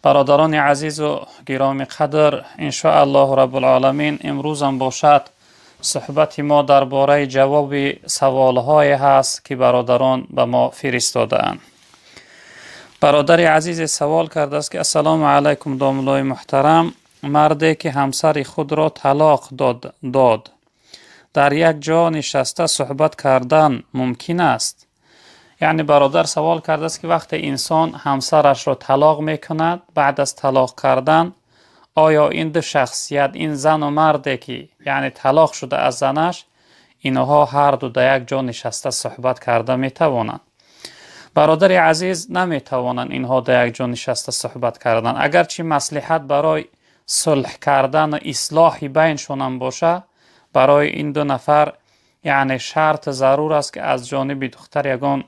Бародарони азизу гиромӣ қадр, иншоаллоҳу раббулъоламин, имрӯзам бошад суҳбати мо дар бораи ҷавоби саволҳое ҳаст, ки бародарон ба мо фиристодаанд. Бародари азизе савол кардааст, ки ассалому алайкум, домуллои муҳтарам, марде ки ҳамсари худро талоқ дод, дар як ҷо нишаста суҳбат кардан мумкин аст? Яъне бародар савол кардааст, ки вақте инсон ҳамсарашро талоқ мекунад, баъд аз талоқ кардан оё ин ду шахсият, ин зану марде ки яъне талоқ шуда аз занаш, инҳо ҳарду дар як ҷо нишаста суҳбат карда метавонанд? Бародари азиз, наметавонанд инҳо дар як ҷо нишаста суҳбат кардан. Агарчи маслиҳат барои сулҳ кардан ва ислоҳи байншонам боша, барои ин ду нафар яъне шарт зарур аст, ки аз ҷониби духтар ягон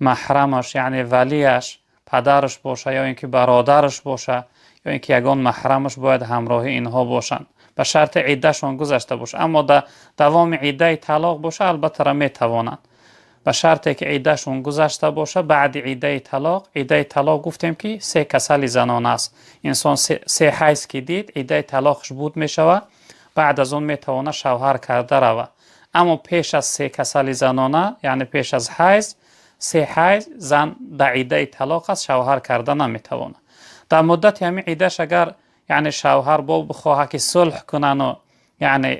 маҳрамаш, яъне валияш, падараш боша ё ин ки бародараш боша, ё ин ки ягон маҳрамаш бояд ҳамроҳи инҳо бошанд, ба шарти иддашон гузашта бошад. Аммо дар давоми иддаи талоқ боша, албатта метавонанд, ба шарте ки иддашон гузашта боша. Баъди иддаи талоқ, иддаи талоқ гуфтем, ки се касали занона аст. Инсон се ҳайз ки дид, иддаи талоқаш буд мешавад, баъд аз он метавонад шавҳар карда равад. Аммо пеш аз се касали занона, яъне пеш аз ҳайз, се ҳайз зан дар иддаи талоқ аст, шавҳар карда наметавонад. Дар муддати ҳамин иддаш агар яъне шавҳар бо бихоҳад, ки сулҳ кунану яъне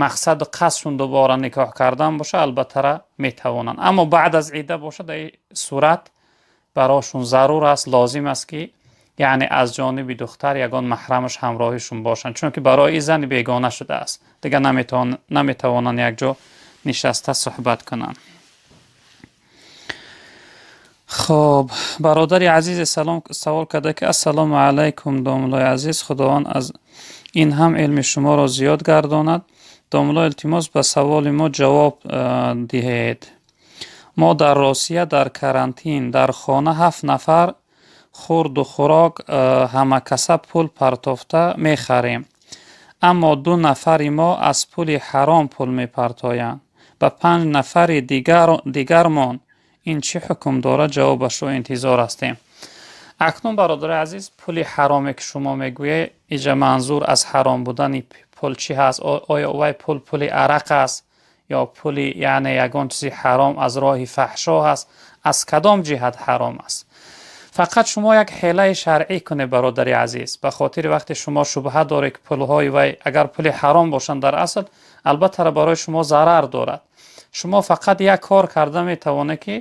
мақсаду қасдшон дубора никоҳ кардан боша, албатта метавонанд. Аммо баъд аз идда боша, дар ин сурат барошон зарур аст, лозим аст, ки яъне аз ҷониби духтар ягон маҳрамаш ҳамроҳишон бошанд, чунки барои ин зани бегона шудааст, дигар наметавонанд якҷо нишаста суҳбат кунанд. Хоб, бародари азизе савол карда, ки ассалому алайкум, домуллои азиз, Худованд аз ин ҳам илми шуморо зиёд гардонад. Домулло, илтимос, ба саволи мо ҷавоб диҳед. Мо дар Россия дар карантин, дар хона ҳафт нафар, хӯрду хӯрок ҳамакаса пул партофта мехарем, аммо ду нафари мо аз пули ҳаром пул мепартоянд ба панҷ нафари дигармон. Ин чӣ ҳукм дорад? Ҷавобашро интизор ҳастем. Акнун, бародари азиз, пули ҳароме ки шумо мегӯед, иҷа манзур аз ҳаром будани пул чӣ ҳаст? Оё вай пул пули арақ аст ё пули яъне ягон чизи ҳаром аз роҳи фаҳшо ҳаст? Аз кадом ҷиҳат ҳаром аст? Фақат шумо як ҳелаи шаръӣ кунед, бародари азиз, ба хотири вақте шумо шубҳа доред, ки пулҳои вай агар пули ҳаром бошанд, дар асл албатта барои шумо зарар дорад. Шумо фақат як кор карда метавонед, ки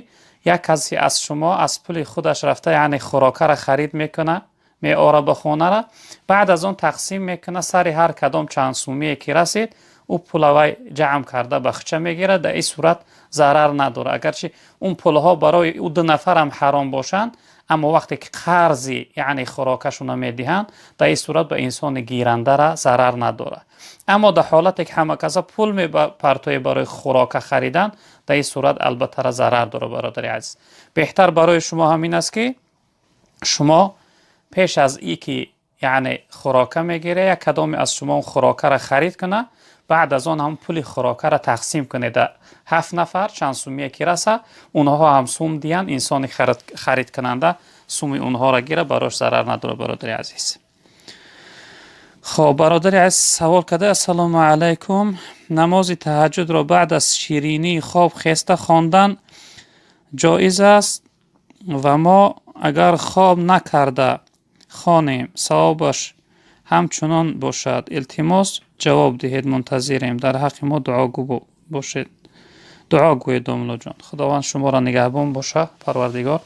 як касе аз шумо аз пули худаш рафта, яъне хӯрокаро харид мекунад, меорад ба хонара, баъд аз он тақсим мекунад, сари ҳар кадом чанд сумие ки расид, ӯ пула вай ҷамъ карда ба хича мегирад. Дар ин сурат зарар надорад, агарчи он пулҳо барои ӯ ду нафарам ҳаром бошанд, аммо вақте ки қарзи яъне хӯрокашонро медиҳанд, дар ин сурат ба инсони гирандара зарар надорад. Аммо дар ҳолате ки ҳама каса пул мепартояд барои хӯрока харидан, дар ин сурат албатта зарар дорад. Бародари азиз, беҳтар барои шумо ҳамин аст, ки шумо пеш аз и ки яъне хӯрока мегиред, як кадоме аз шумо хӯрокаро харид кунад, баъд аз он ҳам пули хӯрокаро тақсим кунед ҳафт нафар, чанд сумие ки раса, онҳо ҳам сум диҳанд, инсони харидкунанда суми онҳоро гирад, барош зарар надорад, бародари азиз. Хоб, бародари азиз савол карда: ассалому алайкум, намози таҳаҷҷудро баъд аз ширинии хоб хеста хондан ҷоиз аст ва мо агар хоб накарда хонем, савобаш ҳамчунон бошад? Илтимос, ҷавоб диҳед, мунтазирем. Дар ҳаққи мо дуогӯ бошед, дуо гӯед, домуллоҷон. Худованд шуморо нигаҳбон боша, Парвардигор.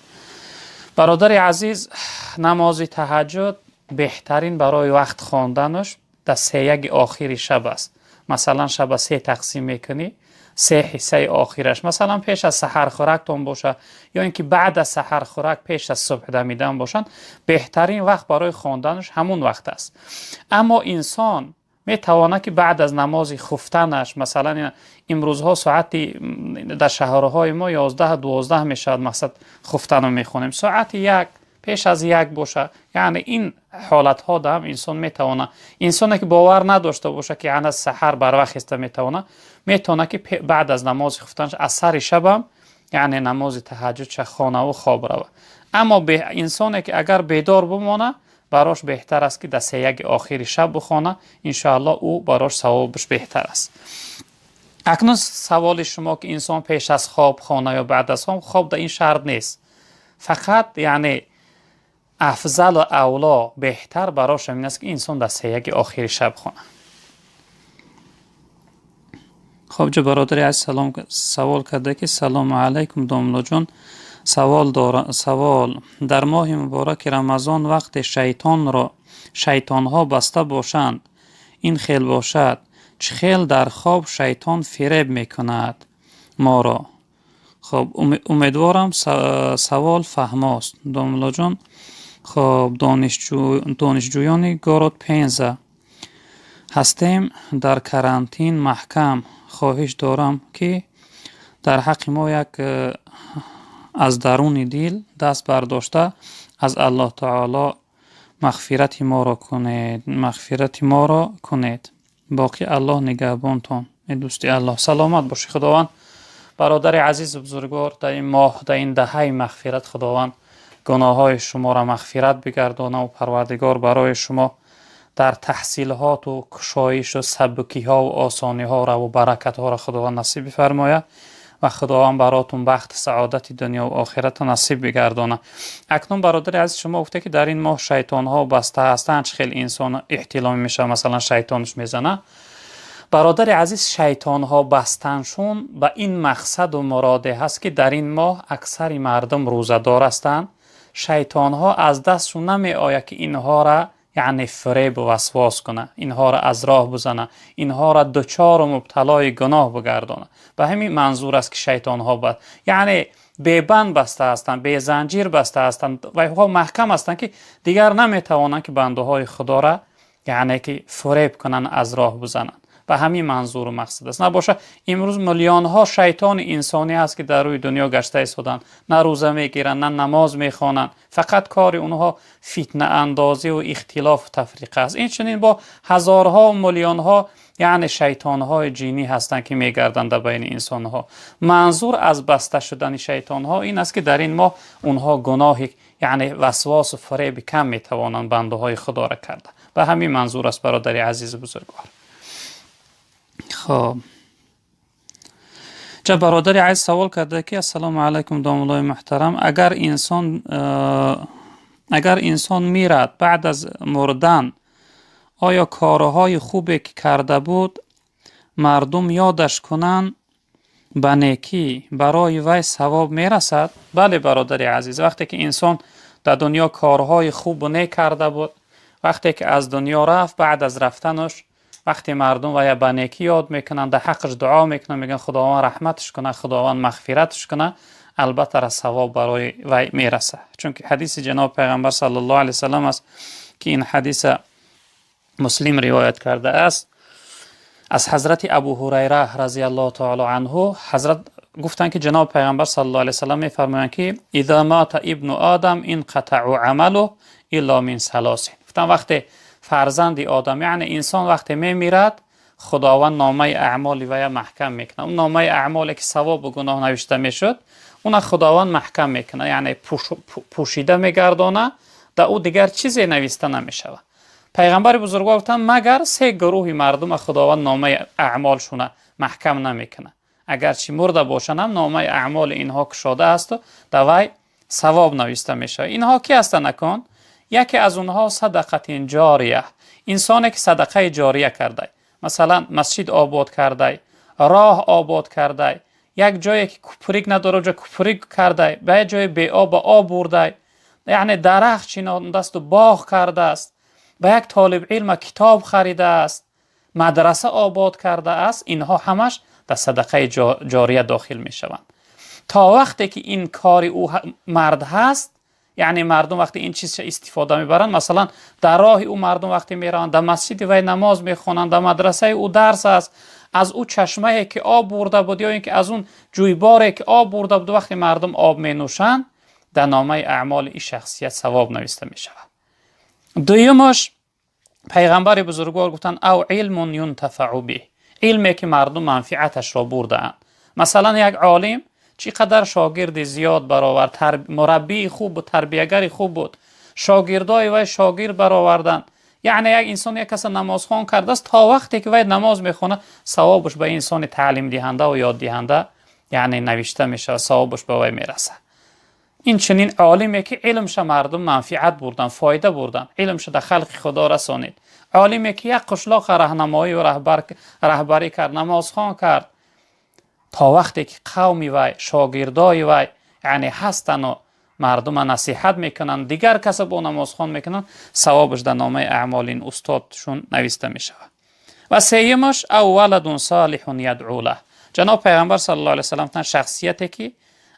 Бародари азиз, намози таҳаҷҷуд беҳтарин барои вақт хонданаш дар сеяки охири шаб аст. Масалан, шаба се тақсим мекунӣ, се ҳиссаи охираш, масалан, пеш аз саҳархӯрактон боша ё ин ки баъд аз саҳархӯрак, пеш аз субҳ дамидан бошанд, беҳтарин вақт барои хонданаш ҳамун вақт аст. Аммо инсон метавонад, ки баъд аз намози хуфтанаш, масалан, имрӯзҳо соати дар шаҳрҳои мо 11, 12 мешавад, мақсад хуфтану мехонем, соати 1, пеш аз 1 боша, яъне ин ҳолатҳо дам инсон метавонад, инсоне ки бовар надошта боша, ки ана саҳар барвақт хеста метавонад, метавонад, ки баъд аз намози хуфтанаш аз сари шабам яъне намози таҳаҷҷудша хонаву хоб рава. Аммо инсоне ки агар бедор бимона, барош беҳтар аст ки дар сеяки охири шаб бихона, иншоаллоҳ ӯ барош савобаш беҳтар аст. Акнун саволи шумо ки инсон пеш аз хоб хона ё баъд аз хоб, хоб дар ин шарт нест. Фақат яъне афзал ва авло беҳтар барош ҳамин аст ки инсон дар сеяки охири шаб хона. Хоб ҷо бародари азиз салом савол карда ки салому алайкум домлоҷон, савол дора, савол дар моҳи мубораки Рамазон вақте шайтонҳо баста бошанд, ин хел бошад, чӣ хел дар хоб шайтон фиреб мекунад моро? Хоб умедворам савол фаҳмост домлоҷон. Хоб донишҷӯёни город Пенза ҳастем, дар карантин маҳкам. Хоҳиш дорам ки дар ҳаққи мо як аз даруни дил даст бардошта аз Аллоҳ таоло мағфирати моро кунед, мағфирати моро кунед. Боқӣ Аллоҳ нигаҳбонтон. Эй дӯсти Аллоҳ, саломат бошӣ. Худованд бародари азизу бузургвор, дар ин моҳ, дар ин даҳаи мағфират Худованд гуноҳҳои шуморо мағфират бигардонад ва Парвардигор барои шумо дар таҳсилҳоту кушоишу сабукиҳову осониҳоро ва баракатҳоро Худованд насиб бифармояд ва Худованд баротун бахти саодати дунё ва охиратро насиб бигардонад. Акнун бародари азиз, шумо гуфте ки дар ин моҳ шайтонҳо баста ҳастанд, чӣ хел инсон эҳтилом мешавад, масалан шайтонаш мезанад. Бародари азиз, шайтонҳо бастаншун ба ин мақсаду муроде ҳаст ки дар ин моҳ аксари мардум рӯзадор ҳастанд. Шайтонҳо аз дастшун намеояд ки инҳоро яъне фиребу васвос кунад, инҳоро аз роҳ бизанад, инҳоро дучору мубталои гуноҳ бигардонад. Ба ҳамин манзур аст ки шайтонҳо яъне бебанд баста ҳастанд, безанҷир баста ҳастанд ва инҳо маҳкам ҳастанд ки дигар наметавонанд ки бандаҳои худоро яъне ки фиреб кунанд, аз роҳ бизананд. Ба ҳамин манзуру мақсад аст. Набошад имрӯз миллионҳо шайтони инсонӣ ҳаст ки дар рӯи дунё гашта истоданд, на рӯза мегиранд, на намоз мехонанд, фақат кори онҳо фитнаандозӣ ва ихтилофу тафриқа аст. Инчунин бо ҳазорҳо миллионҳо яъне шайтонҳои ҷинӣ ҳастанд ки мегарданд дар байни инсонҳо. Манзур аз баста шудани шайтонҳо ин аст ки дар ин моҳ онҳо гуноҳи яъне васвосу фиреби кам метавонанд бандаҳои худоро карда. Ба ҳамин манзур аст бародари азизу бузургвор. Хоб ҷа бародари азиз савол карда ки ассалому алайкум домуллои муҳтарам, агар инсон мирад баъд аз мурдан оё корҳои хубе ки карда буд мардум ёдаш кунанд ба некӣ барои вай савоб мерасад? Бале бародари азиз, вақте ки инсон дар дунё корҳои хубу нек карда буд, вақте ки аз дунё рафт, баъд аз рафтанаш вақте мардум вая ба некӣ ёд мекунанд, дар ҳаққаш дуо мекунанд, мегӯянд Худованд раҳматаш кунад, Худованд мағфираташ кунад, албатта ра савоб барои вай мерасад. Чунки ҳадиси ҷаноби пайғамбар саллаллоҳу алайҳи васаллам аст ки ин ҳадиса Муслим ривоят кардааст аз ҳазрати Абу Ҳурайра разияллоҳу таоло анҳу. Ҳазрат гуфтанд ки ҷаноби пайғамбар саллаллоҳу алайҳи васаллам мефармоянд ки иза мата ибну одам инқатаъу амалуҳ илло мин салосин. Гуфтанд вақте фарзанди одам яъне инсон вақте мемирад, Худованд номаи аъмоли вая маҳкам мекунад. Он номаи аъмоле ки савобу гуноҳ навишта мешуд, уна Худованд маҳкам мекунад, яъне пӯшида мегардонад, дар ӯ дигар чизе нависта намешавад. Пайғамбари бузургвор гуфтанд магар се гурӯҳи мардума Худованд номаи аъмолшуна маҳкам намекунад. Агарчи мурда бошанд ҳам номаи аъмоли инҳо кушода асту дар вай савоб нависта мешавад. Инҳо ки ҳастанд акон? Яке аз онҳо садақатин ҷория, инсоне ки садақаи ҷория кардай, масалан масҷид обод кардай, роҳ обод кардай, як ҷое ки куприк надорад ҷо куприк кардай, ба як ҷои беоб ба об бурдай, яъне дарахт чинондасту боғ кардааст, ба як толиби илма китоб харидааст, мадраса обод кардааст. Инҳо ҳамаш дар садақаи ҷория дохил мешаванд. То вақте ки ин кори ӯ мард ҳаст, яъне мардум вақте ин чизша истифода мебаранд, масалан дар роҳи ӯ мардум вақте мераванд, дар масҷиди вай намоз мехонанд, дар мадрасаи ӯ дарс аст, аз ӯ чашмае ки об бурда буд ё ин ки аз он ҷӯйборе ки об бурда буд вақте мардум об менӯшанд, дар номаи аъмоли ин шахсият савоб нависта мешавад. Дуюмаш пайғамбари бузургвор гуфтанд ав илмун юнтафау биҳ, илме ки мардум манфиаташро бурдаанд. Масалан як олим Чӣ қадар шогирди зиёд баровард, мураббии хуб буд, тарбиятгари хуб буд. Шогирдои вай шогирд бароварданд. Яъне як инсон як каса намозхон кардааст, то вақте ки вай намоз мехонад, савобаш ба инсони таълимдиҳанда ва ёддиҳанда яъне навишта мешавад, савобаш ба вай мерасад. Ин чунин олиме ки илмша мардум манфиат бурданд, фоида бурданд, илмша дар халқи Худо расонид. Олиме ки як қишлоқа раҳнамоӣ ва раҳбарӣ кард, намозхон кард, то вақте ки қавми вай, шогирдои вай яъне ҳастану мардума насиҳат мекунанд, дигар каса бо намозхон мекунанд, савобаш дар номаи аъмоли ин устодшун нависта мешавад. Ва сеюмаш ав валадун солиҳун ядъу лаҳ. Ҷаноб Пайғамбар саллаллоҳу алайҳи васаллам гуфтанд, шахсияте ки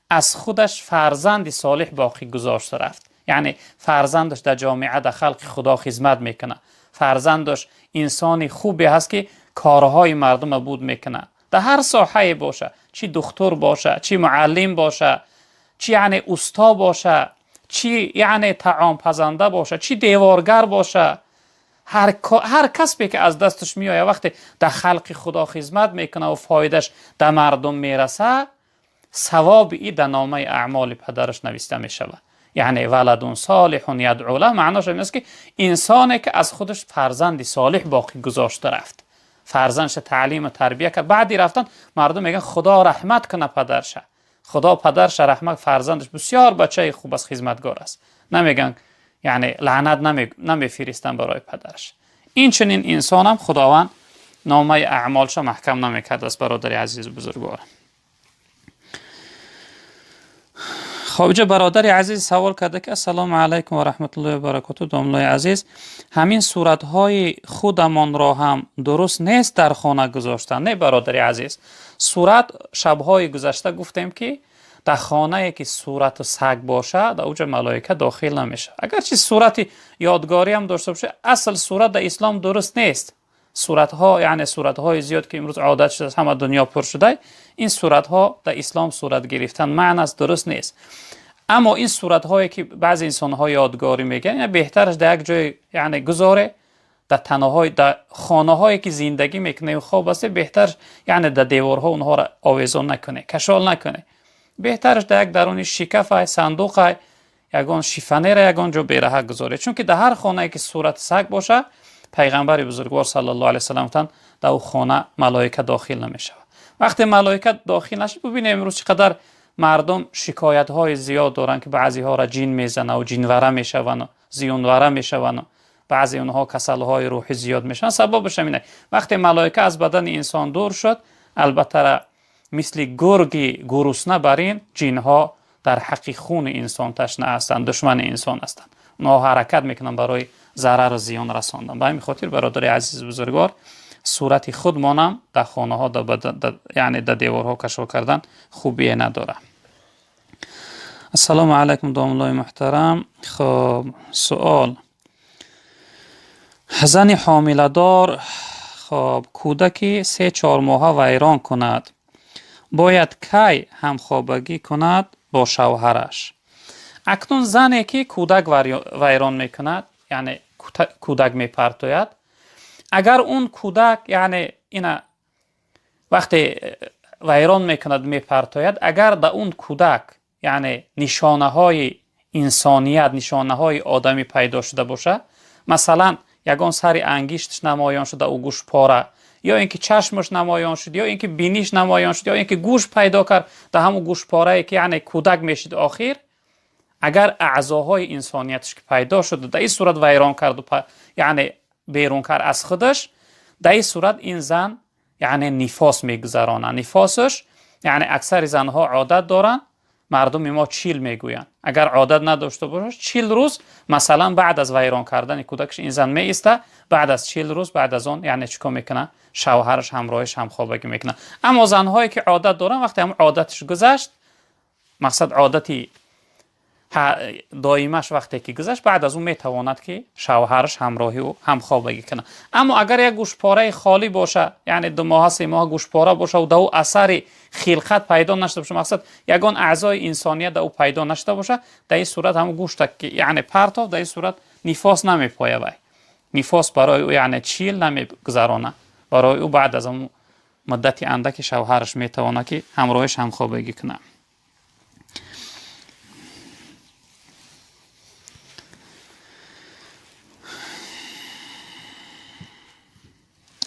аз худаш фарзанди солиҳ боқӣ гузошта рафт, яъне фарзандаш дар ҷомеа, дар халқи Худо хизмат мекунад, фарзандаш инсони хубе ҳаст ки корҳои мардума буд мекунад, дар ҳар соҳае боша, чӣ духтур боша, чӣ муаллим боша, чӣ яъне усто боша, чӣ яъне таомпазанда боша, чӣ деворгар боша, ҳар касбе ки аз дасташ меояд, вақте дар халқи Худо хизмат мекунад ва фоидаш дар мардум мерасад, савоби и дар номаи аъмоли падараш нависта мешавад. Яъне валадун солиҳун ядъу лаҳ маънош ин аст ки инсоне ки аз худаш фарзанди солиҳ боқӣ гузошта рафт, фарзандша таълиму тарбия кард, баъди рафтан мардум мегӯянд Худо раҳмат кунад падарша, Худо падарша раҳмат, фарзандаш бисёр бачаи хуб аст, хизматгор аст. Намегӯянд, яъне лаънат намефиристанд барои падараш. Ин чунин инсонам Худованд номаи аъмолша маҳкам намекардааст, бародари азизу бузургвор. Хоб, инҷо бародари азиз савол карда ки ассалому алайкум ва раҳматуллоҳи ва баракоту. Домлои азиз, ҳамин суратҳои худамонро ҳам дуруст нест дар хона гузоштан? Не, бародари азиз, сурат шабҳои гузашта гуфтем ки дар хонае ки сурату саг бошад, дар уҷа малоика дохил намешавад. Агарчи сурати ёдгорӣ ҳам дошта бошад, асл сурат дар ислом дуруст нест. Суратҳо, яъне суратҳои зиёд ки имрӯз одат шудааст, ҳама дунё пур шуда, ин суратҳо дар ислом сурат гирифтан маън аст, дуруст нест. Аммо ин суратҳое ки баъзе инсонҳо ёдгорӣ мегӯянд, беҳтараш дар як ҷой яъне гузоре, дар танаҳои, дар хонаҳое ки зиндагӣ мекунем, хоб аст, беҳтар яъне дар деворҳо онҳоро овезон накунед, кашол накунед. Беҳтараш дар як даруни шикафай, сандуқай, ягон шифанера ягон ҷо бераҳа гузоред. Чунки дар ҳар хонае ки сурати саг бошад, Пайғамбари бузургвор саллаллоҳу алайҳи васаллам гуфтанд, дар ӯ хона малоика дохил намешавад. Вақте малоика дохил нашуд, бубинем имрӯз чӣ қадар мардум шикоятҳои зиёд доранд ки баъзеҳоро ҷин мезанад ва ҷинвара мешаванд, зиёнвара мешаванд, баъзе онҳо касалҳои рӯҳӣ зиёд мешаванд. Сабабаш ҳамин аст. Вақте малоика аз бадани инсон дур шуд, албатта мисли гурги гурусна бар ин ҷинҳо дар ҳаққи хуни инсон ташна ҳастанд, душмани инсон ҳастанд. Онҳо ҳаракат мекунанд барои зарару зиён расондан. Ба ҳамин хотир, бародари азизу бузургвор, сурати худмонам дар хонаҳо, яъне дар деворҳо кашол кардан хубие надорад. Ассалому алайкум, домуллои муҳтарам. Хоб, суол: зани ҳомиладор хоб кӯдаки 3-4 моҳа вайрон кунад, бояд кай ҳамхобагӣ кунад бо шавҳараш? Акнун зане ки кӯдак вайрон мекунад, яъне кӯдак мепартояд, агар он кӯдак яъне ина вақте вайрон мекунад, мепартояд, агар да он кӯдак яъне нишонаҳои инсоният, нишонаҳои одамӣ пайдо шуда бошад, масалан ягон сари ангишташ намоён шуда, ӯ гӯш пора, ё ин ки чашмаш намоён шуд, ё ин ки биниш намоён шуд, ё ин ки гӯш пайдо кард, дар ҳамон гӯшпорае ки яъне кӯдак мешид охир, агар аъзоҳои инсонияташ ки пайдо шуд, дар ин сурат вайрон карду, яъне берун кард аз худаш, дар ин сурат ин зан яъне нифос мегузаронад. Нифосаш яъне аксари занҳо одат доранд, мардуми мо 40 мегӯянд. Агар одат надошта бошад, 40 рӯз масалан баъд аз вайрон кардани кӯдакаш ин зан меиста, баъд аз 40 рӯз баъд аз он яъне чӣ кор мекунад? Шавҳараш ҳамроҳиш ҳамхобагӣ мекунад. Аммо занҳое ки одат доранд, вақте ҳам одаташ гузашт, мақсад одати доимаш вақте ки гузашт, баъд аз он метавонад ки шавҳараш ҳамроҳи ӯ ҳамхобагӣ кунад. Аммо агар як гӯшпораи холӣ бошад, яъне 2 моҳа 3 моҳа гӯшпора бошад ва дар ӯ асари хилқат пайдо нашуда бошад, мақсад ягон аъзои инсоният дар ӯ пайдо нашуда бошад, дар ин сурат ҳамон гӯшта ки яъне партов, дар ин сурат нифос намепояд вай. Нифос барои ӯ яъне 40 намегузаронад. Барои ӯ баъд аз он муддати андаки шавҳараш метавонад ки ҳамроҳиш ҳамхобагӣ кунад.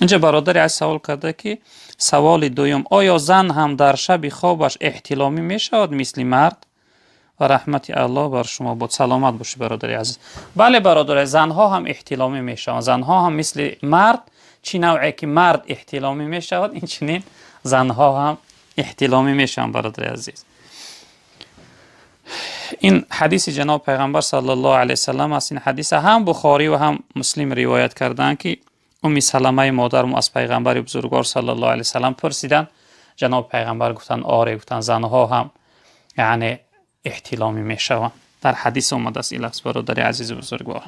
Инҷа бародари аз савол карда ки саволи дуюм: оё зан ҳам дар шаби хобаш эҳтиломӣ мешавад мисли мард? Ва раҳмати Аллоҳ бар шумо бод. Саломат бошӣ бародари азиз. Бале бародари, занҳо ҳам эҳтиломӣ мешаванд. Занҳо ҳам мисли мард, чӣ навъе ки мард эҳтиломӣ мешавад, инчунин занҳо ҳам эҳтиломӣ мешаванд бародари азиз. Ин ҳадиси ҷаноб пайғамбар саллаллоҳу алайҳи васаллам аст. Ин ҳадиса ҳам Бухорӣ ва ҳам Муслим ривоят карданд ки Умми Саламаи модармо аз пайғамбари бузургвор саллаллоҳу алайҳи васаллам пурсиданд. Ҷаноб пайғамбар гуфтанд: оре, гуфтанд занҳо ҳам яъне эҳтиломӣ мешаванд. Дар ҳадис омадааст ин лафз бародари азизи бузургвор.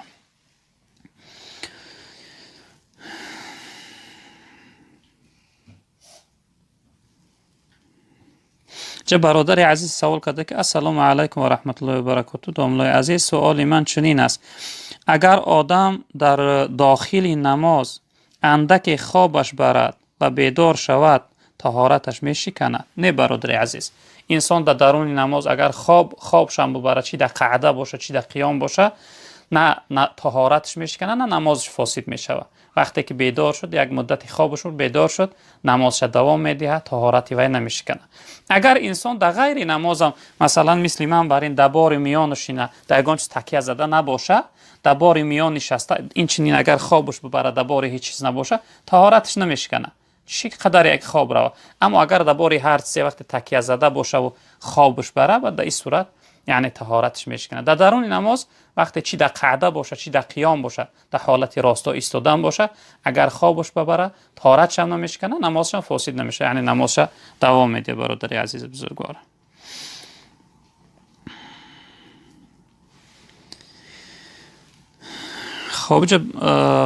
Ча бародари азиз савол карда ки ассалому алайкум ва раҳматуллоҳи ва баракоту. Домлои азиз, суоли ман чунин аст: агар одам дар дохили намоз андаке хобаш барад ва бедор шавад, таҳораташ мешиканад? Не бародари азиз, инсон дар даруни намоз агар хобшам бубарад, чи дар қаъда бошад, чи дар қиём бошад, на таҳораташ мешиканад, на намозаш фосид мешавад. Вақте ки бедор шуд, як муддати хобаш буд, бедор шуд, намозша давом медиҳад, таҳорати вай намешиканад. Агар инсон дар ғайри намозам, масалан мисли ман бар ин дабори миён нишина, дар ягон чиз такя зада набошад, дабори миён нишаста, инчунин агар хобаш бубарад, дабори ҳеҷ чиз набошад, таҳораташ намешиканад, чӣ қадар як хоб равад. Аммо агар дабори ҳар чизе вақте такя зада бошаву хобаш баравад, дар ин сурат яъне таҳораташ мешиканад. Дар даруни намоз вақте чи дар қаъда бошад, чи дар қиём бошад, дар ҳолати росто истодан бошад, агар хобаш бабарад, таҳоратшам намешиканад, намозшам фосид намешавад, яъне намозша давом медиҳад бародари азизи бузургвор. Хоб ҷа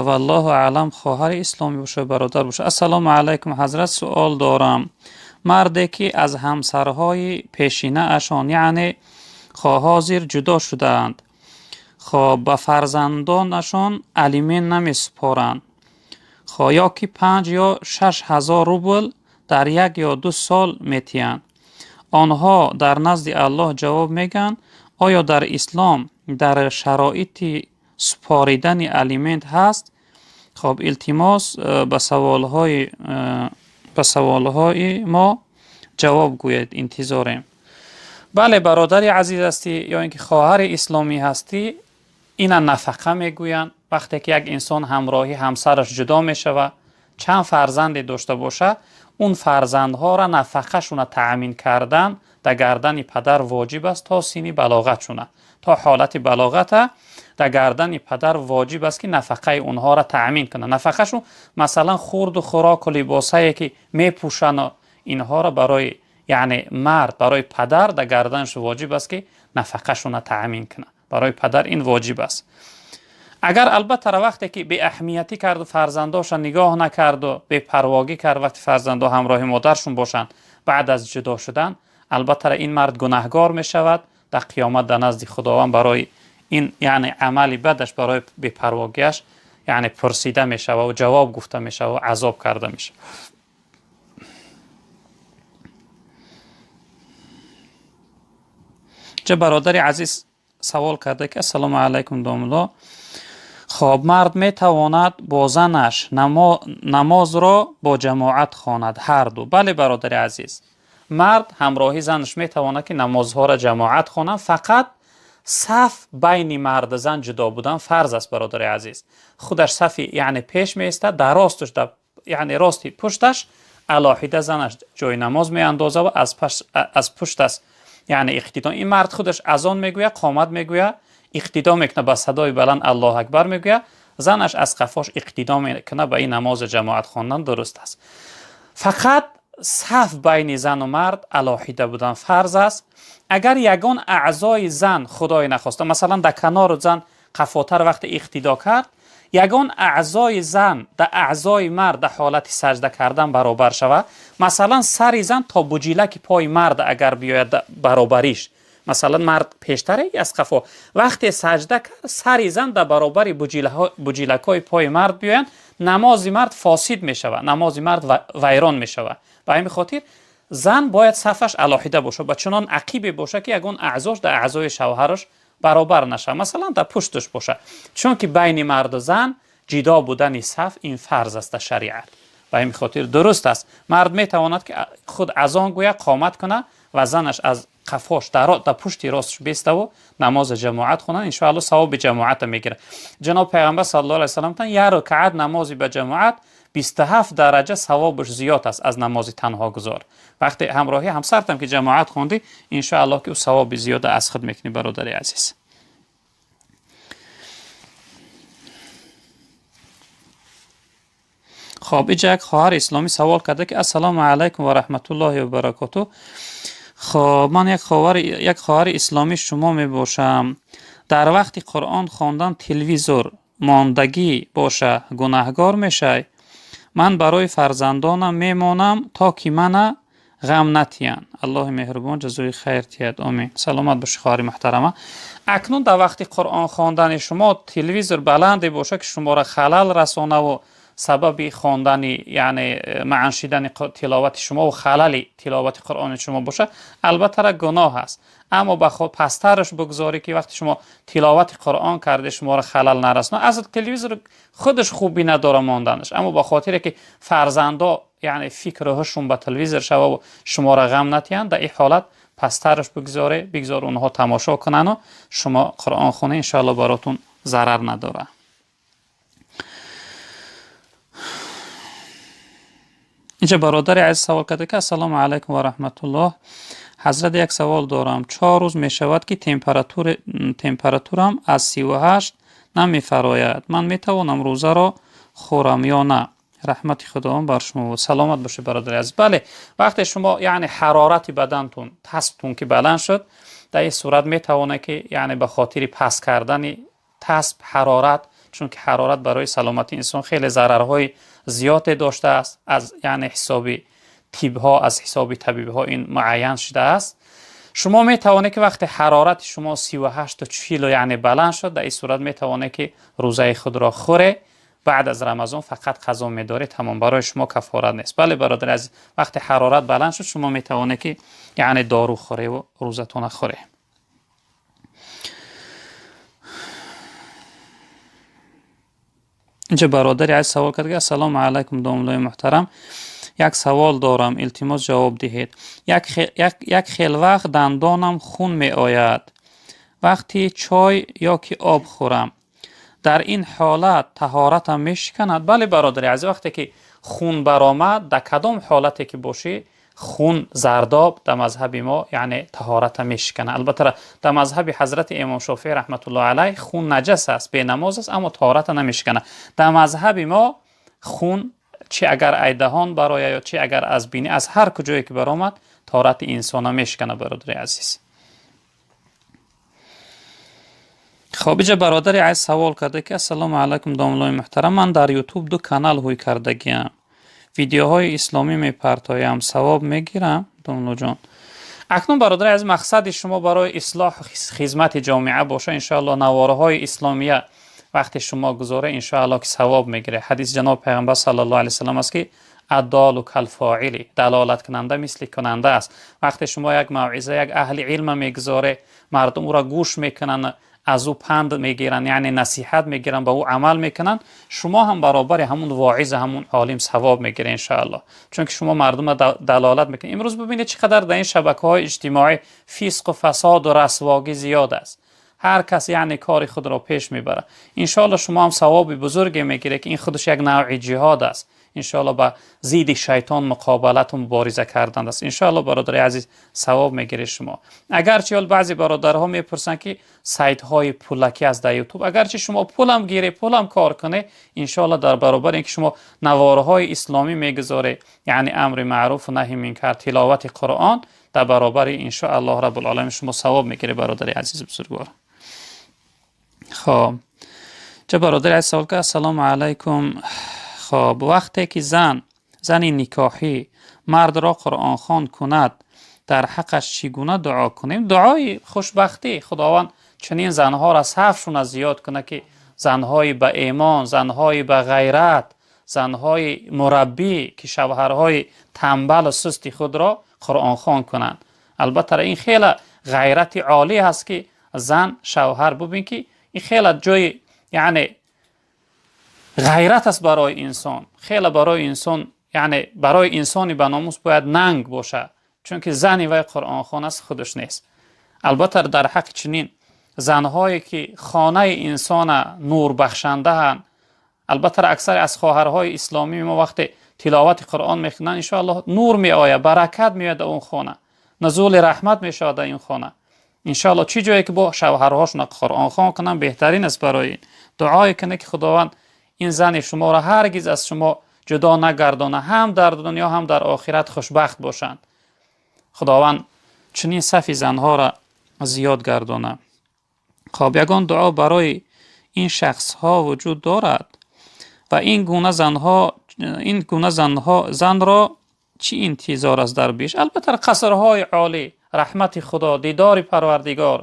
валлоҳу аълам, хоҳари исломӣ бошад, бародар бошад. Ассалому алайкум ҳазрат, суол дорам. Марде ки аз ҳамсарҳои пешинаашон, яъне ҳозир ҷудо шудаанд, хоб ба фарзандонашон алимент намесупоранд, ё ки 5 ё 6 ҳазор рубл дар 1 ё 2 сол метиҳанд, онҳо дар назди Аллоҳ ҷавоб мегӯянд: оё дар ислом дар шароити супоридани алимент ҳаст? Хоб илтимос ба саволҳои мо ҷавоб гӯед, интизорем. Бале бародари азиз ҳастӣ ё ин ки хоҳари исломӣ ҳастӣ, ина нафақа мегӯянд. Вақте ки як инсон ҳамроҳи ҳамсараш ҷудо мешавад, чанд фарзанде дошта бошад, он фарзандҳоро нафақашона таъмин кардан дар гардани падар воҷиб аст то синни балоғатшона, то ҳолати балоғата дар гардани падар воҷиб аст ки нафақаи онҳоро таъмин кунад. Нафақашон масалан хурду хӯроку либосае ки мепӯшанд, инҳоро барои яъне мард, барои падар дар гарданаш воҷиб аст ки нафақашона таъмин кунад. Барои падар ин воҷиб аст. Агар албатта вақте ки беаҳамиятӣ карду фарзандоша нигоҳ накарду бепарвогӣ кард, вақте фарзандо ҳамроҳи модаршон бошанд баъд аз ҷудо шудан, албатта ин мард гунаҳгор мешавад дар қиёмат дар назди Худованд барои ин яъне амали бадаш, барои бепарвогиаш яъне пурсида мешавад ва ҷавоб гуфта мешавад ва азоб карда мешавад. Ча бародари азиз савол карда ки ассалому алайкум домулло, хоб мард метавонад бо занаш намозро бо ҷамоат хонад ҳар ду? Бале бародари азиз, мард ҳамроҳи занаш метавонад ки намозҳоро ҷамоат хонад, фақат саф байни марду зан ҷудо будан фарз аст бародари азиз. Худаш сафи яъне пеш меистад, дар росташ, яъне рости пушташ алоҳида занаш ҷои намоз меандозад ва аз пушташ яъне иқтидо. Ин мард худаш азон мегӯяд, қомат мегӯяд, иқтидо мекунад ба садои баланд Аллоҳ акбар мегӯяд, занаш аз қафош иқтидо мекунад ба ин намози ҷамоат хондан дуруст аст. Фақат саф байни зану мард алоҳида будан фарз аст. Агар ягон аъзои зан худое нахоста, масалан дар канору зан қафотар вақте иқтидо кард, ягон аъзои зан дар аъзои мард дар ҳолати саҷда кардан баробар шавад, масалан сари зан то буҷилаки пои мард агар биёяд баробариш, масалан мард пештаре аз қафо, вақте саҷда кард сари зан дар баробари буҷилакҳои пои мард биёянд, намози мард фосид мешавад, намози мард вайрон мешавад. Ба ҳамин хотир зан бояд сафаш алоҳида бошад, ба чунон ақибе бошад ки ягон аъзош дар аъзои шавҳараш баробар нашавад, масалан дар пушташ бошад, чунки байни марду зан ҷидо будани саф ин фарз аст дар шариат. Ба ҳамин хотир дуруст аст, мард метавонад ки худ азон гӯяд, қомат кунад ва занаш аз қафош дар пушти росташ беставу намози ҷамоат хонад, иншоаллоҳ савоби ҷамоатро мегирад. Ҷаноб Пайғамбар саллаллоҳу алайҳи васаллам гуфтанд, як ракъат намози ба ҷамоат 27 дараҷа савобаш зиёд аст аз намози танҳогузор. Вақте ҳамроҳи ҳамсартам ки ҷамоат хондӣ, иншоаллоҳ ки ӯ савоби зиёда аз худ мекунӣ, бародари азиз. Хоб, иҷа як хоҳари исломӣ савол карда ки ассалому алайкум ва раҳматуллоҳи ва баракоту. Хоб, ман як хоҳари исломӣ шумо мебошам. Дар вақти Қуръон хондан телевизор мондагӣ боша гунаҳгор мешай? Ман барои фарзандонам мемонам то ки мана ғам натиянд. Аллоҳи меҳрубон ҷазои хайр тиҳад. Омин. Саломат бошӣ хоҳари муҳтарама. Акнун дар вақти Қуръон хондани шумо телевизор баланде боша ки шуморо халал расонаву сабаби хондани, яъне маъншидани тиловати шумо ва халали тиловати Қуръони шумо боша, албатта ра гуноҳ аст. Аммо ба пасттараш бигзорӣ ки вақти шумо тиловати Қуръон карде шуморо халал нарасонад. Асл телевизор худаш хубӣ надора монданаш, аммо ба хотире ки фарзандо, яъне фикру ҳушшон ба телевизор шава ва шуморо ғам натиҳанд, дар ин ҳолат пасттараш бигзоре, бигзор онҳо тамошо кунану шумо Қуръон хонед, иншоаллоҳ баротун зарар надорад. Инҷа бародари азиз савол карда ки ассалому алайкум ва раҳматуллоҳ. Ҳазрат, як савол дорам. 4 рӯз мешавад ки температурам аз 38 намефарояд. Ман метавонам рӯзаро хӯрам ё на? Раҳмати Худованд бар шумо бод. Саломат бошед бародари азиз. Бале, вақте шумо, яъне ҳарорати бадантун, тасбтун ки баланд шуд, дар ин сурат метавонед ки, яъне ба хотири паст кардани тасб ҳарорат, чунки ҳарорат барои саломатии инсон хеле зарарҳои зиёде доштааст, аз, яъне ҳисоби тибҳо, аз ҳисоби табибҳо ин муайян шудааст. Шумо метавонед ки вақте ҳарорати шумо 38 то 40, яъне баланд шуд, дар ин сурат метавонед ки рӯзаи худро хӯре, баъд аз Рамазон фақат қазо медоред, тамом, барои шумо кафорат нест. Бале бародари азиз, вақте ҳарорат баланд шуд, шумо метавонед ки, яъне дору хӯре ва рӯзатонро хӯре. Инҷа бародари азиз савол кард ки ассалому алайкум домлои муҳтарам, як савол дорам, илтимос ҷавоб диҳед. Як хел вақт дандонам хун меояд вақти чой ё ки об хӯрам. Дар ин ҳолат таҳоратам мешиканад? Бале бародари азиз, вақте ки хун баромад, дар кадом ҳолате ки бошӣ, хун зардоб дар мазҳаби мо, яъне таҳората мешиканад. Албатта дар мазҳаби ҳазрати имом Шофеъӣ раҳматуллоҳи алайҳ хун наҷас аст, бенамоз аст, аммо таҳората намешиканад. Дар мазҳаби мо хун чи агар айдаҳон барояд ё чи агар аз бинӣ, аз ҳар куҷое ки баромад, таҳорати инсона мешиканад бародари азиз. Хоб, иҷа бародари азиз савол карда ки ассалому алайкум домлои муҳтарам, ман дар ютуб 2 канал ҳуй кардагиам, видеоҳои исломӣ мепартоям, савоб мегирам? Домлоҷон, акнун бародари азиз, мақсади шумо барои ислоҳ хизмати ҷомеа боша, иншоаллоҳ наворҳои исломия вақте шумо гузоре, иншоаллоҳ ки савоб мегиред. Ҳадис ҷаноб Пайғамбар саллаллоҳу алайҳи васаллам аст ки аддолу калфоили, далолаткунанда мисли кунанда аст. Вақте шумо як мавъиза, як аҳли илма мегузоре, мардум ӯро гӯш мекунанд, аз ӯ панд мегиранд, яъне насиҳат мегиранд, ба ӯ амал мекунанд, шумо ҳам баробари ҳамун воиза, ҳамун олим савоб мегиред иншоаллоҳ, чунки шумо мардумро далолат мекунед. Имрӯз бибинед чӣ қадар дар ин шабакаҳои иҷтимоӣ фисқу фасоду расвогӣ зиёд аст. Ҳар кас, яъне кори худро пеш мебарад. Иншоаллоҳ шумо ҳам савоби бузурге мегиред ки ин худаш як навъи ҷиҳод аст. Иншоаллоҳ ба зидди шайтон муқобалату мубориза кардан аст. Иншоаллоҳ бародари азиз савоб мегиред шумо. Агарчи ҳол баъзе бародарҳо мепурсанд ки сайтҳои пулакӣ аст дар ютуб, агарчи шумо пулам гиред, пулам кор кунед, иншоаллоҳ дар баробари инки шумо наворҳои исломӣ мегузоред, яъне амри маъруф ва наҳи мункар, тиловати Қуръон, дар баробари иншоаллоҳ раббулоламин шумо савоб мегиред бародари азиз бузургвор. Хоб, ча бародари азиз савол кард ассалому алайкум. Хоб, вақте ки зани никоҳӣ мардро қуръонхон кунад, дар ҳаққаш чӣ гуна дуо кунем? Дуои хушбахтӣ. Худованд чунин занҳоро сафшона зиёд кунад ки занҳои ба имон, занҳои ба ғайрат, занҳои мураббӣ ки шавҳарҳои тамбалу сусти худро қуръонхон кунанд. Албатта ин хеле ғайрати олӣ ҳаст ки зан шавҳар бубин ки ин хеле ҷои, яъне Ғайрат аст барои инсон, хеле барои инсон, яъне барои инсони ба номус бояд нанг бошад, чунки зани вай қуръонхон аст, худаш нест. Албатта дар ҳаққи чунин занҳое ки хонаи инсона нурбахшандаанд, албатта аксари аз хоҳарҳои исломии мо вақте тиловати қуръон мекунанд, иншоаллоҳ нур меояд, баракат меояд дар он хона, нузули раҳмат мешавад дар ин хона. Иншоаллоҳ чӣ ҷое ки бо шавҳарҳошон қуръонхон кунанд, беҳтарин аст барои ин. Дуое кунед ки Худованд ин зани шуморо ҳаргиз аз шумо ҷудо нагардона, ҳам дар дунё ҳам дар охират хушбахт бошанд. Худованд чунин сафи занҳоро зиёд гардона. Хоб, ягон дуо барои ин шахсҳо вуҷуд дорад ва ин гуна занҳо, ин гуна занҳо, занро чӣ интизор аст дар беш? Албатта қасрҳои олӣ, раҳмати Худо, дидори Парвардигор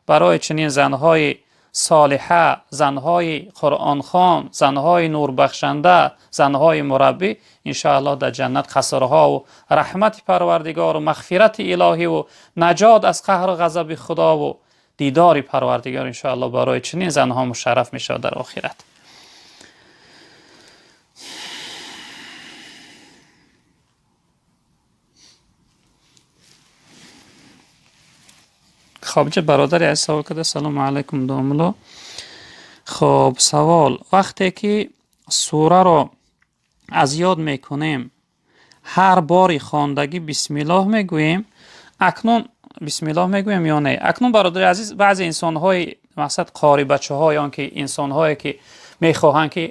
барои чунин занҳои солиҳа, занҳои қуръонхон, занҳои нурбахшанда, занҳои мураббӣ, иншоаллоҳ дар ҷаннат қасрҳо ва раҳмати Парвардигор ва мағфирати илоҳӣ ва наҷот аз қаҳру ғазаби Худо ва дидори Парвардигор иншоаллоҳ барои чунин занҳо мушарраф мешавад дар охират. Хоб, ҷа бародари аз савол карда. Салому алайкум домулло. Хоб, савол: вақте ки сураро аз ёд мекунем, ҳар бори хондагӣ бисмиллоҳ мегӯем, акнун бисмиллоҳ мегӯем ё не? Акнун бародари азиз, баъзе инсонҳои мақсад қори бачаҳо ё ки инсонҳое ки мехоҳанд ки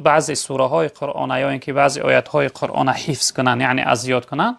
баъзе сураҳои Қуръона ё ин ки баъзе оятҳои Қуръона ҳифз кунанд, яъне аз ёд кунанд,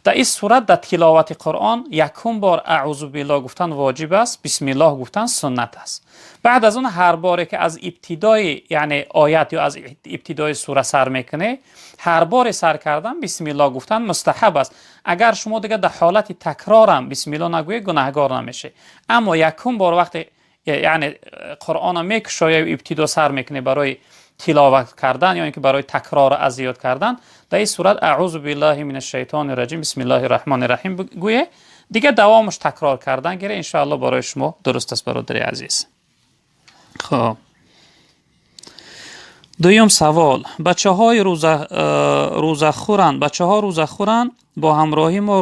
дар ин сурат дар тиловати Қуръон якум бор аъузу биллоҳ гуфтан воҷиб аст, бисмиллоҳ гуфтан суннат аст. Баъд аз он ҳар боре ки аз ибтидои, яъне оят ё аз ибтидои сура сар мекунӣ, ҳар боре сар кардан бисмиллоҳ гуфтан мустаҳаб аст. Агар шумо дигар дар ҳолати такрорам бисмиллоҳ нагӯед, гунаҳгор намешавед. Аммо якум бор вақте яъне Қуръонро мекушоӣ ва ибтидо сар мекунӣ барои тиловат кардан ё инки барои такрор аз ёд кардан, дар ин сурат аъузу биллаҳи минаш шайтони раҷим, бисмиллаҳи раҳмони раҳим гӯе, дигар давомаш такрор кардан гире, иншоаллоҳ барои шумо дуруст аст бародари азиз. Хоб, дуюм савол: бачаҳои рӯзахӯранд, бачаҳо рӯзахӯранд, бо ҳамроҳи мо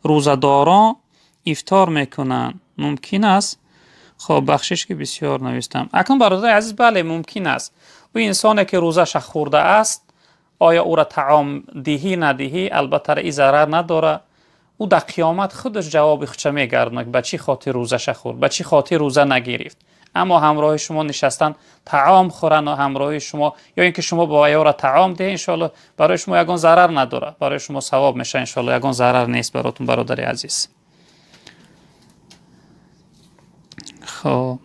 рӯзадорон ифтор мекунанд, мумкин аст? Хоб, бахшиш ки бисёр навистам. Акнун бародари азиз, бале, мумкин аст. Ӯ инсоне ки рӯзаша хӯрда аст, оё ӯро таом диҳӣ надиҳӣ, албатта ин зарар надорад. Ӯ дар қиёмат худаш ҷавоби худша мегардонад, ба чӣ хотир рӯзаша хӯрд, ба чӣ хотир рӯза нагирифт. Аммо ҳамроҳи шумо нишастан таом хӯранд ва ҳамроҳи шумо ё ин ки шумо бо вайёра таом диҳед, иншоаллоҳ барои шумо ягон зарар надорад, барои шумо савоб мешавад иншоаллоҳ, ягон зарар нест баротун бародари азиз. Хоб,